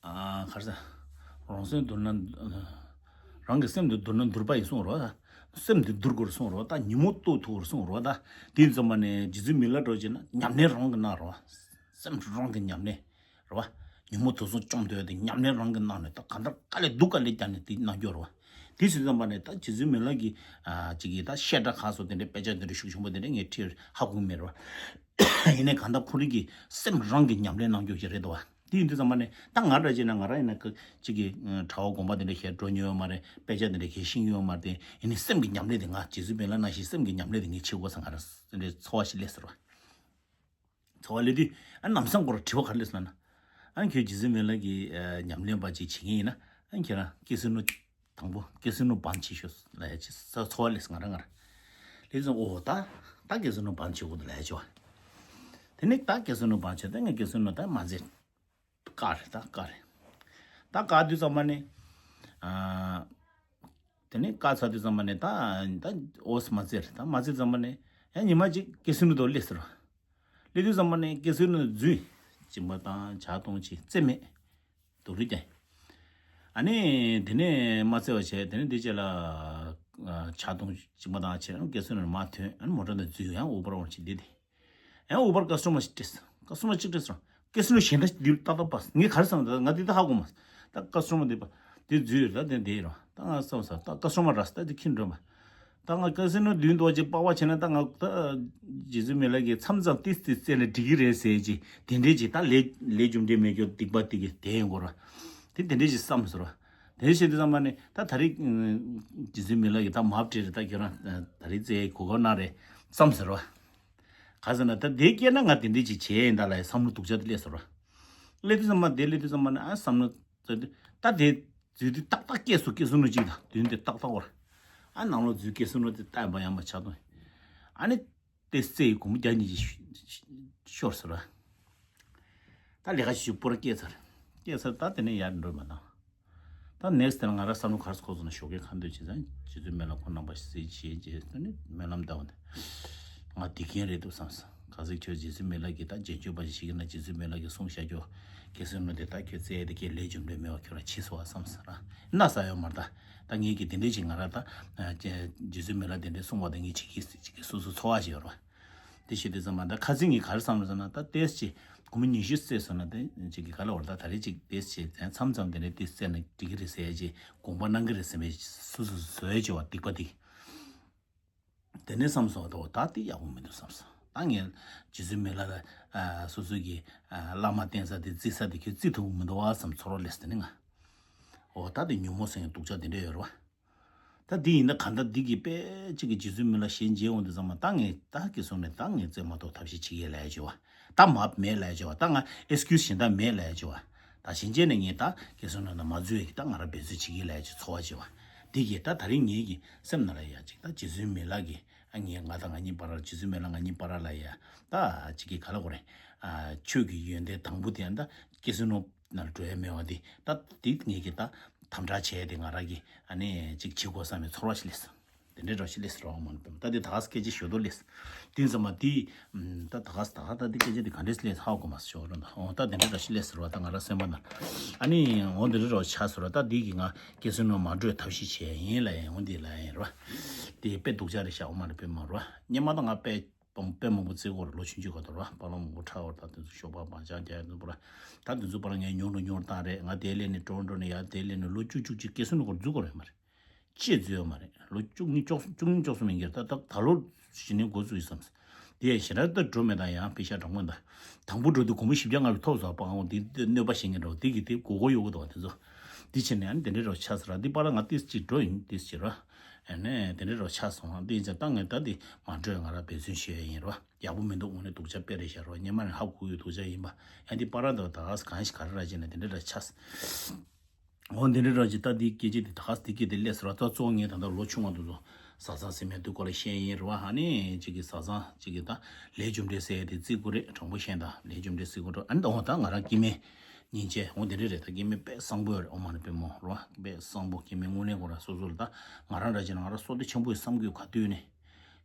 ཨ་ག་རེ་ཟེར། རང་སེམས་འདུལ་ན་རང་གི་སེམས་དེ་འདུལ་ན་འདུལ་བ་ཡིན་གསུངས་རོ། སེམས་དེ་འདུལ་དགོས་རེད་གསུངས་རོ། ད་ཉིན་མོ་ལྟོ་ཐུག་རེད་གསུངས་རོ། ད་དེ་ཙམ་པ་ནས་རྗེ་བཙུན་མི་ལ་འགྲོ་བྱས་ན་ཉམས་ལེན་རང་གི་གནང་རོ། སེམས་རང་གི་ཉམས་ལེན། རེད་བ། ཉིན་མོ་དུས་གསུམ་བཅོམ་སྡོད་དེ་ཉམས་ལེན་རང་གི་གནང་ནས་ད་གང་ལྟར་དཀའ་ལས་སྡུག་དཀའ་ལས་བརྒྱབ་ནས་དེ་གནང་རྒྱུ་རེད་བ། དེ་ཟེར་ཙམ་པ་ནས་ད་རྗེ་བཙུན་མི་ལ་གི་ཨ་ཅིག་གིས་ད་བཤད་གྲྭ་ཁག་སོགས་དེ་འདྲའི་དཔེ་ཆ་དེ་འདྲ་ཤུགས་ཆེན་པོ་དེ་འདྲ་ངས་ཁྲིད་ཧ་གོ་གི་མེད་རེད་བ། ཡིན་ནའི་གང་ལྟར་ཁོ་རང་གི་སེམས་རང་གི་ཉམས་ལེན་གནང་རྒྱུ་ཞིག་རེད་དོ་བ། དེ་ཡིན་དུས་ཙམ་པ་ནས་ད་ང་འདྲ་བྱས་ན་ང་རང་ཡིན་ན་ཅིག་གིས་གྲྭ་བ་དགོན་པ་དེ་འདྲ་ཞིག་འགྲོ་མྱོང་ཡོད་མ་རེད། དཔེ་ཆ་དེ་འདྲ་གས་ཤེས་ཀྱི་ཡོད་མ་རེད། དེ་ཡིན་ནའི་སེམས་ཀྱི་ཉམས་ལེན་དེ་ང་རྗེ་བཙུན་མི་ལ་ནང་བཞིན་སེམས་ཀྱི་ཉམས་ལེན་དེ་ངས་བྱེད་དགོས་ས་ང་རང་དེ་འདྲའི་ཚོར་བ་ཞིག་སླེབས་ཟེར་བ། ཚོར་བ་སླེབས་དུས་ཨ་ནམ་སང་ཁོ་ར་དྲི་བ་ག་རེ་སླེབས་སོང་ན། ཨ་ཁྱོད་རྗེ་བཙུན་མི་ལ་གི་ཨ་ཉམས་ལེན་པ་ཅིག་བྱེད་ཀྱི་ཡིན་ན་ཨ་ཁྱེད་རང་ཀི་སི་ནུ་དང་པོ་ཀི་སི་ནུ་བང་བྱེད་ཤོག་ལབ་ཡ་ཅིག་ཚོར་བ་སླེབས་སོང་ང་རང་ང་རང་། སླེབས་སོང་། ཨོ་ད་ད་ཀི་སི་ནུ་བང་བྱེད་དགོས་འདུག་ལབ་ཡ་ཅིག་བ། དེ་ནས་ད་ཀི་སི་ནུ་བང་བྱེད་ད་ངས་ཀི་སི་ནུ་ད་མ་ཟེར། བཀག་རེད་ད་བཀག་རེད། ད་བཀག་དུས་ཙམ་པ་ནས་ཨ། དེ་ནས་བཀག་ཚར་དུས་ཙམ་པ་ནས་ད་ད་ཨོས་མ་ཙེར་ད་མ་ཙེར་ཙམ་པ་ནས་ཡང་ཉི་མ་གཅིག་ཀི་སི་ནུ་དོ་སླེབས་ཟེར་བ། སླེབས་དུས་ཙམ་པ་ནས་ཀི་སི་ནུ་འཛུལ། གཅིན་པ་དང་ཇ་འཐུང་བྱས་རྩེ་མེད། སྡུག་རུས་བསྟན། ཨ་ནི་དེ་ནས་མ་རྩེ་བ་བྱས་དེ་ནས་འདི་རྗེས་ལ་ཇ་འཐུང་གཅིན་པ་དང་བྱས་ཀི་སི་ནུ་མར་ཐོན། ཨ་ནི་མོ་ཊ་ནང་འཛུལ་ཡང་ཨུ་བར་འོང་བྱས་འདི་དེ། ཡང་ཨུ་བར་ཀ་སི་ཊོ་མར་ཞིག་སྤྲད། ཀ་སི་ཊོ་མར་གཅིག་སྤྲད་སོང་། ཀི་སི་ནུ་གཞན་དག་འདི་ཏག་ཏག་པ་ངས་ག་རེ་བསམ་ད་ང་འདི་ད་ཧ་གོ་མ་སོང་། ད་ཀ་སི་ཊོ་མར་འདི་པ་འདི་འཛུལ་ཡོད་ད་འདི་འདི་རོ། ད་ང་བསམ་ས་ད་ཀ་སི་ཊོ་མར་ར་ས་ད་འདི་ཁྱིམ་འགྲོ་མ། ད་ང་ཀི་སི་ནུ་མདུན་དུ་ཅིག་པགས་པ་བྱས་ན་ད་ང་ད་རྗེ་བཙུན་མི་ལ་གིས་མཚམས་མཚམས་ཏིས་ཏིས་བཙལ་ནས་འགྲིག་གི་རེད་ཟེར་ཅིག་དེ་འདྲས་ཅིག་ད་ལས་ལས་རྒྱུ་འབྲས་མེད་རྒྱུ་སྡིག་པ་སྡིག་གི་དེ་ཡིན་དགོས་ར། དེ་དེ་འདྲས་ཅིག་བསམ་ཟེར་བ། དེ་བྱེད་དུས་ཙམ་པ་ནས་ད་ད་རེས་རྗེ་བཙུན་མི་ལ་གིས་ད་མར་ཕབ་སྤྲད་རེད། ད་ཁྱོད་རང་ད་རེས་བཙལ་གོ་སྐབས་གནང་རེད་བསམ་ཟེར་བ། ག་ཟེར་ན་ད་དེ་སྐྱེས་ན་ང་དེ་འདྲས་ཅིག་བྱས་ཡིན་ད་ལ་བསམ་བློ་སྡུག་ཅག་དེ་སླེབས་ཟེར་བ། སླེབས་དུས་ཙམ་པ་དེ་སླེབས་དུས་ཙམ་པ་ནས་ཨ་བསམ་བློ་ད་དེ་འཛུལ་དུས་ཏག་ཏག་སྐྱེས་སོ་ཀི་སི་ནུ་གཅིག་དང་མདུན་དེ་ཏག་ཏག་བར། ཨ་ནང་ལོགས་འཛུལ་ཀི་སི་ནུ་དེ་ལྟ་ཡང་པ་ཡང་པ་ཆགས་དོན། ཨ་ནི་དེ་རྩེ་ཡི་གུང་མོ་རྒྱ་གཉིས་ཀྱི་ཤོར་ཟེར་བ། ད་ལས་ཀ་ཞུ་པོ་ར་སྐྱེས་ཚར། སྐྱེས་ཚར་ད་དེ་ནས་ཡར་འགྲོ་མ་དང་། ད་next དེ་ལ་ང་ར་བསམ་བློ་ག་རེ་འཁོར་སོང་ན་ཞོགས་ཀས་ཁ་འདོན་བྱེད་ཙང་རྗེ་བཙུན་མི་ལ་ཁོ་རྣམ་པ་ཞིག་གཟིགས་བྱེད་རྗེས་དེ་ནི་སྨོན་ལམ་བཏབ་པ་འདི། ང་བདེ་མཁན་རེད་འདུག་བསམ་སོང་། ག་ཟིག་ཁྱོད་རྗེ་བཙུན་མི་ལ་གིས་ད་རྗེས་འཇུག་པ་ཞིག་ཤིག་ན་རྗེ་བཙུན་མི་ལ་གིས་གསུངས་བཞག་རྒྱུ། ཀི་སི་ནུ་དེ་ད་ཁྱོད་བཙལ་དེ་ཁྱེད་ལས་རྒྱུ་འབྲས་མེད་པ་ཁྱོད་རང་འཆི་སོང་བ་བསམ་སོང་ར། ན་ས་ཡོད་མ་རེད་ད། ད་ངེད་ཀྱིས་དེ་འདྲས་ཅིག་ང་ར་ད་རྗེ་བཙུན་མི་ལ་དེ་འདྲས་གསུངས་པ་དེ་ངེད་ཅིག་གིས་ཅིག་གིས་སོ་སོ་ཚོར་བ་ཞིག་ཡོད་རེད་བ། དེ་བྱེད་དུས་ཙམ་པ་ད་ཁ་སང་ངས་ག་རེ་བསམ་རེད་ཟེར་ན་ད་ཏོག་ཙམ་ཅིག་དགོང་མོ་ཉི་ཤུ་ཚེས་སོང་ན་དེ་ཅིག་གི་ག་ལ་བར་ད་ད་རེས་ཅིག་ཏོག་ཙམ་ཅིག་མཚམས་མཚམས་དེ་འདྲས་ཏོག་ཙམ་ནས་འགྲིག་གི་རེད་ཟེར་ཅིག་དགོངས་པ་གནང་གི་རེད་ཟེར་བས་སོ་སོ་བཟོས་བྱས་བ་སྡིག་པ་དེ། དེ་ནས་བསམ་སོང་བ་ད་འོ་ད་དེ་ཡག་པོ་མི་འདུག་བསམ་སོང་། ད་ངས་རྗེ་བཙུན་མི་ལ་ལ་སོ་སོ་གི་བླ་མ་བསྟེན་ས་དེ་བརྩི་ས་དེ་ཁྱོད་བརྩི་ཐུབ་ཀྱི་མི་འདུག་བ་བསམ་ཚོར་བ་སླེབས་དེ་ནི་ང་། འོ་ད་དེ་ཉོན་མོངས་ཟེར་མཁན་སྡུག་ཅག་དེ་འདྲ་ཡོད་རེད་བ། ད་འདི་ཡིན་ན་གང་ལྟར་འདི་གི་དཔེ་གཅིག་གི་རྗེ་བཙུན་མི་ལ་ཞལ་མཇལ་འོང་དུས་ཙམ་པ་ད་ངས་ད་ཀི་སི་ནུ་ནས་ད་ངས་བཙལ་མ་གཏོགས་ཐབས་ཤེས་བྱེད་ཀྱི་ལབ་ཡ་བྱས་བ། ད་མ་མེད་ལབ་ཡ་བྱས་བ། ད་ང་ཨེག་སི་ཀིའུ་སི་གཞན་དག་མེད་ལབ་ཡ་བྱས་བ། ད་ཞལ་མཇལ་ནས་ངས་ད་ཀི་སི་ནུ་ནང་མ་འཛུལ་ཡ་གི་ད་ང་རང་འབད་རྩོལ་བྱེད་ཀྱི་ལབ་ཡ་བྱས་ཚོར་བ་བྱས་བ། འདི་གི་ད་ད་རིང་ངེད་ཀྱི་སེམས་ནང་ལ་ཡ་གཅིག་ད་རྗེ་བཙུན་མི་ལ་གི་ཨ་ངས་ང་དང་ང་གཉིས་བར་ར་རྗེ་བཙུན་མི་ལ་ང་གཉིས་བར་ར་ལ་ཡ་ད་གཅིག་གི་ག་ལ་གོ་རེད། ཆོས་ཀྱི་ཡོན་ཏན་དང་པོ་དེ་ཡང་ད་ཀི་སི་ནུ་ནང་འགྲོ་ཡ་མེད་པ་འདི་ད་འདི་ངེད་ཀྱི་ད་དམ་དྲག་བྱས་ཏེ་ང་རང་གི་ཨ་ནི་ཅིག་བྱེད་དགོས་བསམ་པའི་ཚོར་བ་ཞིག་སླེབས་སོང་། དེ་འདྲའི་འདྲ་ཞིག་སླེབས་སོང་ར་མ་ནི་ད་འདི་ད་ག་ས་སྐད་ཆ་ཞུ་དོ་སླེབས། དེ་ཙམ་མ་དེ་ད་ག་ས་ད་ག་ད་འདི་སྐད་ཆ་འདི་ག་འདྲས་སླེབས་ཧ་གོ་མ་སོང་ཞོག་ར་ད་འོ་ད་དེ་འདྲའི་འདྲ་ཞིག་སླེབས་སོང་ར་ད་ང་རང་སེམས་པ་ན་ཨ་ནི་འོ་དེ་འདྲའི་འདྲ་ཆགས་སོང་ར་ད་འདི་གི་ང་ཀི་སི་ནུ་མ་འགྲོ་ཐབས་ཤེས་བྱས་ཡིན་ལ་ཡིན་འོ་འདི་ལ་ཡིན་ར་དེ་དཔེ་སྡུག་ཅག་རེད་ཤག་འོ་མ་ནི་དཔེ་མ་ར་སྙེ་མ་ད་ང་དཔེ། དཔེ་མང་པོ་བརྩི་དགོས་རེད། ལོ་ཆུང་ཆུང་ག་དུ་ར་པ་ལོ་མང་པོ་ཁྲ་བར་ད་དེ་ཚོ་ཞོགས་པ་མ་ཅག་རྒྱ་ཡ་འདུག་པ་ར་ད་དེ་ཚོ་པ་ར་ངས་ཉུང་རུ་ཉུང་རུ་བཏང་རེད། ང་དེ་ལས་ནས་ཀྲོང་ཀྲོ་ནས་ཡར་དེ་ལས་ནས་ལོ་བཅུ་བཅུ་གཅིག་ཀི་སི་ནུ་སྐོར་འཛུལ་དགོས་རེད་མ་རེད། ཅེས་འཛུལ་ཡོད་མ་རེད། ལོ་བཅུ་གཉིས་བཅུ་གསུམ་བཅུ་གཉིས་བཅུ་གསུམ་ཡིན་གྱི་རེད། ད་ད་ད་ལོ་གཞི་ནས་འགོ་བཙུགས་ཡིན་བསམ། དེ་ཡང་ཞེ་དྲག་ད་འགྲོ་མེད་ད་ཡང་པེ་ཤ་གྲང་མོ་ད་དང་པོ་འགྲོ་དུས་སྒོར་མོ་བཞི་བརྒྱ་ལྔ་བཅུ་ཐོབ་སོང་། པ་ཨང་དེ་གནོད་པ་བྱེད་མཁན་འགྲོ་དེ་གི་དེ་དགོས་མཁོ་ཡོད་གི་འདུག་བ་དེ་ཚོ། དེ་བྱས་ནས་ཨ་ནི་དེ་འདྲའི་རོ་ཆགས་སོང་ར། འདི་པ་ར་ང་ཏིས་ཅིག་འགྲོ་ཡིན་ཏིས་ཅིག་ར། ཨ་ནི་དེ་འདྲའི་རོ་ཆགས་སོང་ར། འདི་ཡིན་ཙང་ད་ངས་ད་འདི་མ་འགྲོ་ང་ར་འབད་བརྩོན་བྱེད་ཡ་ཡིན་ར། ཡག་པོ་མི་འདུག་དངོས་གནས་སྡུག་ཅག་དཔེ་རེད་ཤག་ར། སྙེ་མ་ནས་ཧ་གོ་ཡོད་སྡུག་ཅག་ཡིན་པ། ཡང་འདི་པ་ར་འདི་ད་ག་ས་གང་ཞིག་ག་རེ་ར་བྱས་ན་དེ་འདྲའི་ར་ཆགས། འོ་འདི་འདྲའི་ར་ཅིག་ད་འདི་སྐད་ཆ་འདི་ད་ག་ས་འདི་སྐད་དེ་སླེབས་སོང་ར། ད་གཙོ་བོ་ངས་ད་ལྟ་ལོ་ཆུང་བ་འདུག་ཚོ་བཟའ་ཚང་ཟེར་མཁན་འདུག་གོ་ལ་ཤེས་ཡིན་ར་བ། ཧ་ནི་ཅིག་གི་བཟའ་ཚང་ཅིག་གི་ད་ལས་རྒྱུ་འབྲས་ཟེར་ཡ་དེ་བརྩི་དགོས་རེད། དྲང་པོ་བཤད་ན་ད་ལས་རྒྱུ་འབྲས་བརྩི་དགོས་རེད། ཨ་ནི་ད་འོ་ད་ང་རང་སྐྱེ་དམན། སྙིང་རྗེ། འོ་དེ་འདྲ་རེད། ད་སྐྱེ་དམན་དཔེ་བཟང་པོ་ཡོད་རེད། ཨོ་མ་ཎི་པདྨོ་རེད་བ། དཔེ་བཟང་པོ། སྐྱེ་དམན་དངོས་གནས་ཁོ་རང་སོ་སོ་ལ། ད་ང་རང་འདྲ་བྱས་ན་ང་རང་བསོད་བདེ་ཆེན་པོ་ཡིན་བསམ་གྱི་ཡོད། ག་དུས་ནས་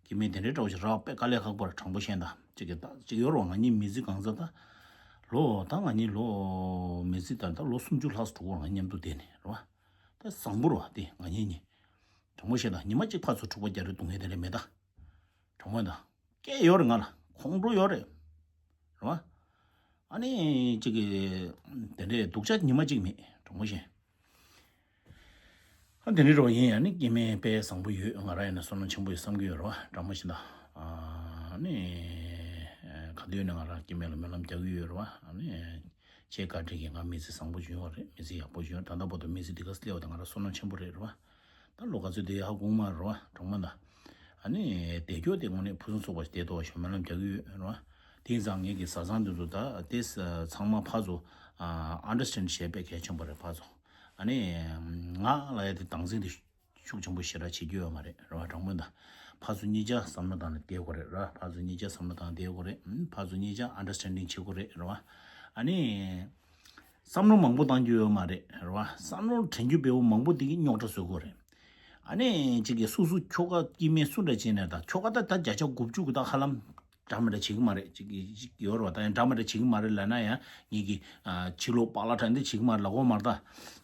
སྐྱེ་དམན་དེ་འདྲའི་འདྲ་བོ་ཞིག་རག་དཔེ་དཀའ་ལས་ཁག་པོ་རེད། དྲང་པོ་བཤད་ན་ད་ཅིག་གི་ད་ཅིག་ཡོད་རེད་བ། ང་གཉིས་མི་ཚེ་གང་ཚ་ད་ལོ། ད་ང་གཉིས་ལོ་མི་ཚེ་ད་ད་ལོ་སུམ་ཅུ་ལྷག་ཙམ་འགྲོ་གི་རེད། ང་མཉམ་དུ་བསྡད་ནས་རེད་བ། ད་བཟང་པོ་རེད་བ། དེ་ང་གཉིས་གཉིས། དྲང་པོ་བཤད་ན་ཉི་མ་གཅིག་ཕར་ཚུར་འཁྲུག་པ་རྒྱག་རེས་རྡུང་མཁན་དེ་འདྲ་མེད་ད། དྲང་པོ་ཡིན་ད། སྐད་ཡོད་རེད། ང་ལ་ཁོང་ཁྲོ་ཡོད་རེད། རེད་བ། ཨ་ནི་ཅིག་གི་དེ་འདྲའི་སྡུག་ཅག་ཉི་མ་གཅིག་མེད། དྲང་པོ་བཤད། ཨ་དེ་འདྲའི་རེད་བ། ཡིན་ཡང་ནི་སྐྱེ་དམན་དཔེ་བཟང་པོ་ཡོད། ང་རང་ཡིན་ན་བསོད་ནམས་ཆེན་པོ་ཡོད་བསམ་གྱི་ཡོད་རེད་བ། དྲང་པོ་བཤད་ན། ཨ་ནི་ག་དུས་ནས་ང་རང་སྐྱེ་དམན་ལ་སྨོན་ལམ་རྒྱག་གི་ཡོད་རེད་བ། ཨ་ནི་ཁྱེད་བཀའ་དྲིན་གྱིས་ང་མི་ཚེ་བཟང་པོ་བྱུང་བ་རེད། མི་ཚེ་ཡག་པོ་བྱུང་། ད་ལྟ་བར་དུ་མི་ཚེ་འདི་ག་སླེབས་པ་དང་ང་རང་བསོད་ནམས་ཆེན་པོ་རེད། རེད་བ། ད་ལོ་ག་ཚོད་དེ་ཧ་གོ་མ་རེད་བ། དྲང་མོ་ད། ཨ་ནི་བསྡད་རྒྱུ་དེ་དངོས་གནས་ཕུན་སུམ་ཚོགས་པ་ཞིག་བསྡད་ཐུབ་པ་ཞིག་སྨོན་ལམ་རྒྱག་གི་ཡོད་རེད་བ། དེང་སང་ངེད་ཀྱི་བཟའ་ཚང་འདི་ཚོ་ད་དེ་ཚང་མ་ཕར་ཚུར་ཨ་ཨན་ཌར་སི་ཊེན་ཌ་བྱེད་དཔེ་གལ་ཆེན་པོ་རེད། ཕར་ཚུར་ཨ་ནི་ང་ལ་ཡ་དེ་སྡང་སེམས་དེ་ཤུགས་ཆེན་པོ་ཞེ་དྲག་བྱེད་རྒྱུ་ཡོད་མ་རེད། རེད་བ། དྲང་མོ་ད། ཕར་ཚུར་གཉིས་ཆ་བསམ་བློ་བཏང་ནས་བསྡད་དགོས་རེད། རེད་བ། ཕར་ཚུར་གཉིས་ཆ་བསམ་བློ་བཏང་བསྡད་དགོས་རེད། ཕར་ཚུར་གཉིས་ཆ་ཨན་ཌར་སི་ཊེན་ཌིང་བྱེད་དགོས་རེད། རེད་བ། ཨ་ནི། བསམ་བློ་མང་པོ་བཏང་རྒྱུ་ཡོད་མ་རེད། རེད་བ། བསམ་བློ་དྲན་རྒྱུ་བེའུ་མང་པོ་དེ་གི་རྙོག་དྲ་བཟོ་དགོས་རེད། ཨ་ནི་གཅིག་གིས་སོ་སོ་ཁྱོ་ག་སྐྱེ་དམན་སུ་འདྲ་བྱས་ནས་ད་ཁྱོ་ག་ད་ད་བརྒྱ་ཆ་དགུ་བཅུ་གི་ད་ཧ་ལམ་འདྲ་མི་འདྲ་བྱེད་ཀྱི་མ་རེད། གཅིག་གིས་གཅིག་ཡོད་རེད་བ། ད་ཡང་འདྲ་མི་འདྲ་བྱེད་ཀྱི་མ་རེད་ལབ་ན་ཡང་ངེད་ཀྱི་ཕྱི་ལོགས་པཱ་ལགས་འདྲ་འདི་བྱེད་ཀྱི་མ་རེད་ལབ་དགོས་མ་རེད་ད།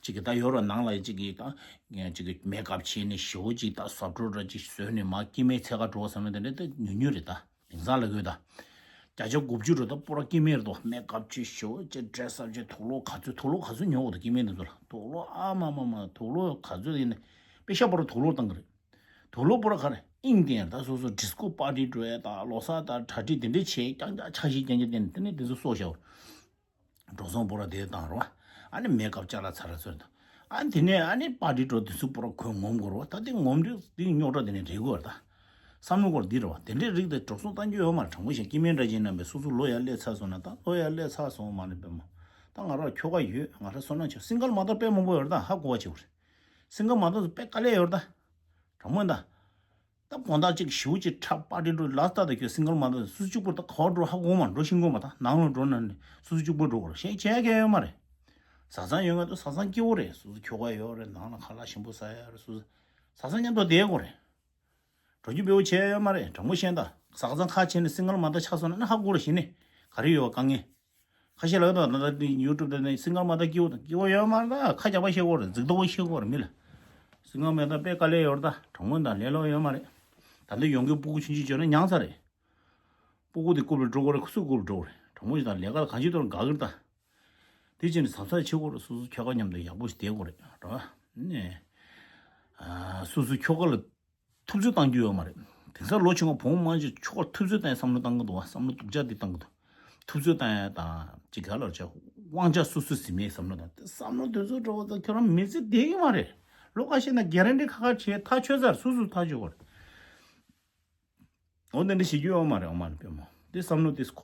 གཅིག་གིས་ད་ཡོད་རེད་བ། ནང་ལ་གཅིག་གིས་ད་གཅིག་གིས་མེག་ཨབ་བྱས་ནས་ཞེ་པོ་ཅིག་ད་ཟབ་བྲོ་འདྲ་ཅིག་བཟོས་ནས་མར་སྐྱེ་དམན་འཚོལ་ག་འགྲོ་བསམ་ན་དེ་འདྲ་ད་ཉུང་ཉུང་རེད་ད། དེང་སང་ལ་གོ་ད། བརྒྱ་ཆ་དགུ་བཅུ་འགྲོ་ད་པུ་ར་སྐྱེ་དམན་རེད་དོ། མེག་ཨབ་བྱས་ཞེ་པོ་ཅིག་ཌི་རེ་སི་ཨབ་བྱས། དུག་ལོག་ག་ཚོད། དུག་ལོག་ག་ཚོད་ཉོ་དགོས་འདུག་སྐྱེ་དམན་འདི་ཚོ་ལ་དུག་ལོག་ཨ་མ་མ་མ། དུག་ལོག་ག་ཚོད་ཡིན་ན་དཔེ་ཤ་པོ་ར་དུག་ལོག་བཏང་གི་རེད། དུག་ལོག་པུ་ར་ག་རེ་དབྱིངས་བསྟན་ད། སོ་སོ་ཌི་སི་ཀོ་པར་ཊི་འགྲོ་ཡ་ད། ལོ་གསར་ད་གྲ་སྒྲིག་དེ་འདྲ་བྱས། རྐྱང་རྐྱང་ཆ་ཞིག་རྐྱང་རྐྱང་བསྟན་ནས་དེ་ནས་དེ་ཚོ་གསོག་བཞག་འགྲོ་སོང་པུ་ར་དེ་བཏང་རོ། ཨ་ནི་མེག་ཨབ་ཅ་ལག་ཚར་ཚར་དང་། ཨ་ནི་དེ་ནས་ཨ་ནི་པར་ཊི་འགྲོ་དུས་ཚོད་པུ་ར་ཁོས་ངོམ་དགོས་རོ། ད་དེ་ངོམ་དུས་དེ་རྙོག་དྲ་དེ་ནས་རེད་དགོས་ར་ད། བསམ་བློ་སྐོར་འདི་རེད་བ། དེ་འདྲའི་རིགས་དེ་འགྲོ་སོང་བཏང་རྒྱུ་ཡོད་མ་རེད། དྲང་པོ་བཤད། སྐྱེ་དམན་འདྲ་བྱས་ན་བས་སོ་སོ་ལོ་ཡར་སླེབས་ཚར་སོང་ན། ད་ལོ་ཡར་སླེབས་ཚར་སོང་། མ་ནི་པདྨོ། ད་ང་རང་ཁྱོ་ག་ཡོད། ང་རང་བསོད་ནམས་ཆེ། སིང་གལ་མ་དར་དཔེ་མང་པོ་ཡོད་རེད་ད། ཧ་གོ་བ་བྱེད་དགོས་རེད། སིང་གལ་མ་དར་དཔེ་དཀའ་ལས་ཡོད་རེད་ད། དྲང་མོ་ད། ད་དགོང་དག་ཅིག་ཞེ་པོ་ཅིག་འཁྲབ་པར་ཊི་འགྲོ་ལ་ད། ད་ཁྱོད་སིང་གལ་མ་དར་སོ་སོ་གཅིག་པུ་ད་ག་པར་འགྲོ་ཧ་གོ་མ། འགྲོ་ཤེས་ཀྱི་མ། ད་ནང་ལ་འགྲོ་ན་ནི་སོ་སོ་གཅིག་པུ་འགྲོ་དགོས་རེད། གཞན་བྱེད་ཡ་གང་ཡོད་མ་རེད། བཟའ་ཚང་ཡོད་མ་གཏོགས། བཟའ་ཚང་སྐྱིད་པོ་རེད། སོ་སོ་ཁྱོ་ག་ཡོད་རེད། ནང་ལ་ཁ་ལག་ཞིམ་པོ་ཟ་ཡ་རེད། སོ་སོ་བཟའ་ཚང་མཉམ་དུ་བསྡད་དགོས་རེད། འགྲོ་རྒྱུ་བེའུ་བྱས་ཡོད་མ་རེད། དྲང་པོ་བཤད་ན་ད། བཟའ་ཚང་ཁ་ཕྱེ་ནས་སིང་གལ་མ་དར་ཆགས་སོང་ན་ནི་ཧ་གོ་རེད། གཞི་ནས་ག་རེ་ཡོད་པ་དཀའ་ངལ། ཁ་ཤས་ལ་ད་ད་ད་ཡུ་ཊུབ་དེ་ནས་སིང་གལ་མ་དར་སྐྱིད་པོ་དང་སྐྱིད་པོ་ཡོད་མ་རེད་ད། ཁ་རྒྱག་པ་བཤད་དགོས་རེད། རྫིག་ཏོག་པ་བཤད་དགོས་རེད་མི་ལ། སིང་གལ་མ་དར་དཔེ་དཀའ་ལས་ཡོད་རེད་ད། དྲང་པོ་ད། ལས་སླ་པོ་ཡོད་མ་རེད། ད་ལྟ་ཡོང་རྒྱུ་སྤུ་གུ་ཆུང་ཆུང་བྱུང་ན་མྱངས་ཚར་རེད། སྤུ་གུ་དེ་རྐུབ་ལ་འགྲོ་དགོས་རེད། སུ་རྐུབ་ལ་འགྲོ་དགོས་རེད། དྲང་པོ་ཞིག་ད། ལས་ཀ་ལ་གང་ཅི་ཐོག་དགའ་གི་རེད་ད། དེ་བྱས་ནས་གཟབ་གཟབ་བྱེད་དགོས་རེད། སོ་སོ་ཁྱོ་ག་མཉམ་དུ་ཡག་པོ་ཞིག་བསྡད་དགོས་རེད། རེད་བ། ནས། ཨ། སོ་སོའི་ཁྱོ་ག་ལ་ཐུབ་ཚོད་བཏང་རྒྱུ་ཡོད་མ་རེད། དེང་སང་ལོ་ཆུང་བ་བུ་མོ་མང་ཆེ་ཁྱོ་གར་ཐུབ་ཚོད་བཏང་ཡ་བསམ་བློ་བཏང་གི་འདུག་བ། བསམ་བློ་སྡུག་ཅག་འདི་བཏང་གི་འདུག་ཐུབ་ཚོད་བཏང་ཡ་དང་ཅིག་ག་ལ་བྱ། དབང་ཆ་སོ་སོས་ཟིན་མེད་བསམ་བློ་དང་། དེ་བསམ་བློ་དེ་ཚོ་འགྲོ་བ་ད་ཁྱོད་རང་མི་ཚེ་བསྡད་ཀྱི་མ་རེད། ལོ་ཁ་ཤས་ན་གྷེ་རན་ཊི་ཁ་ཁ་བྱས་ཐག་ཆོད་ཚར། སོ་སོས་ཐག་ཆོད་དགོས་རེད། འོ་དེ་འདྲ་བྱེད་རྒྱུ་ཡོད་མ་རེད། ཨོ་མ་ནི་པདྨོ། དེ་བསམ་བློ་དེ་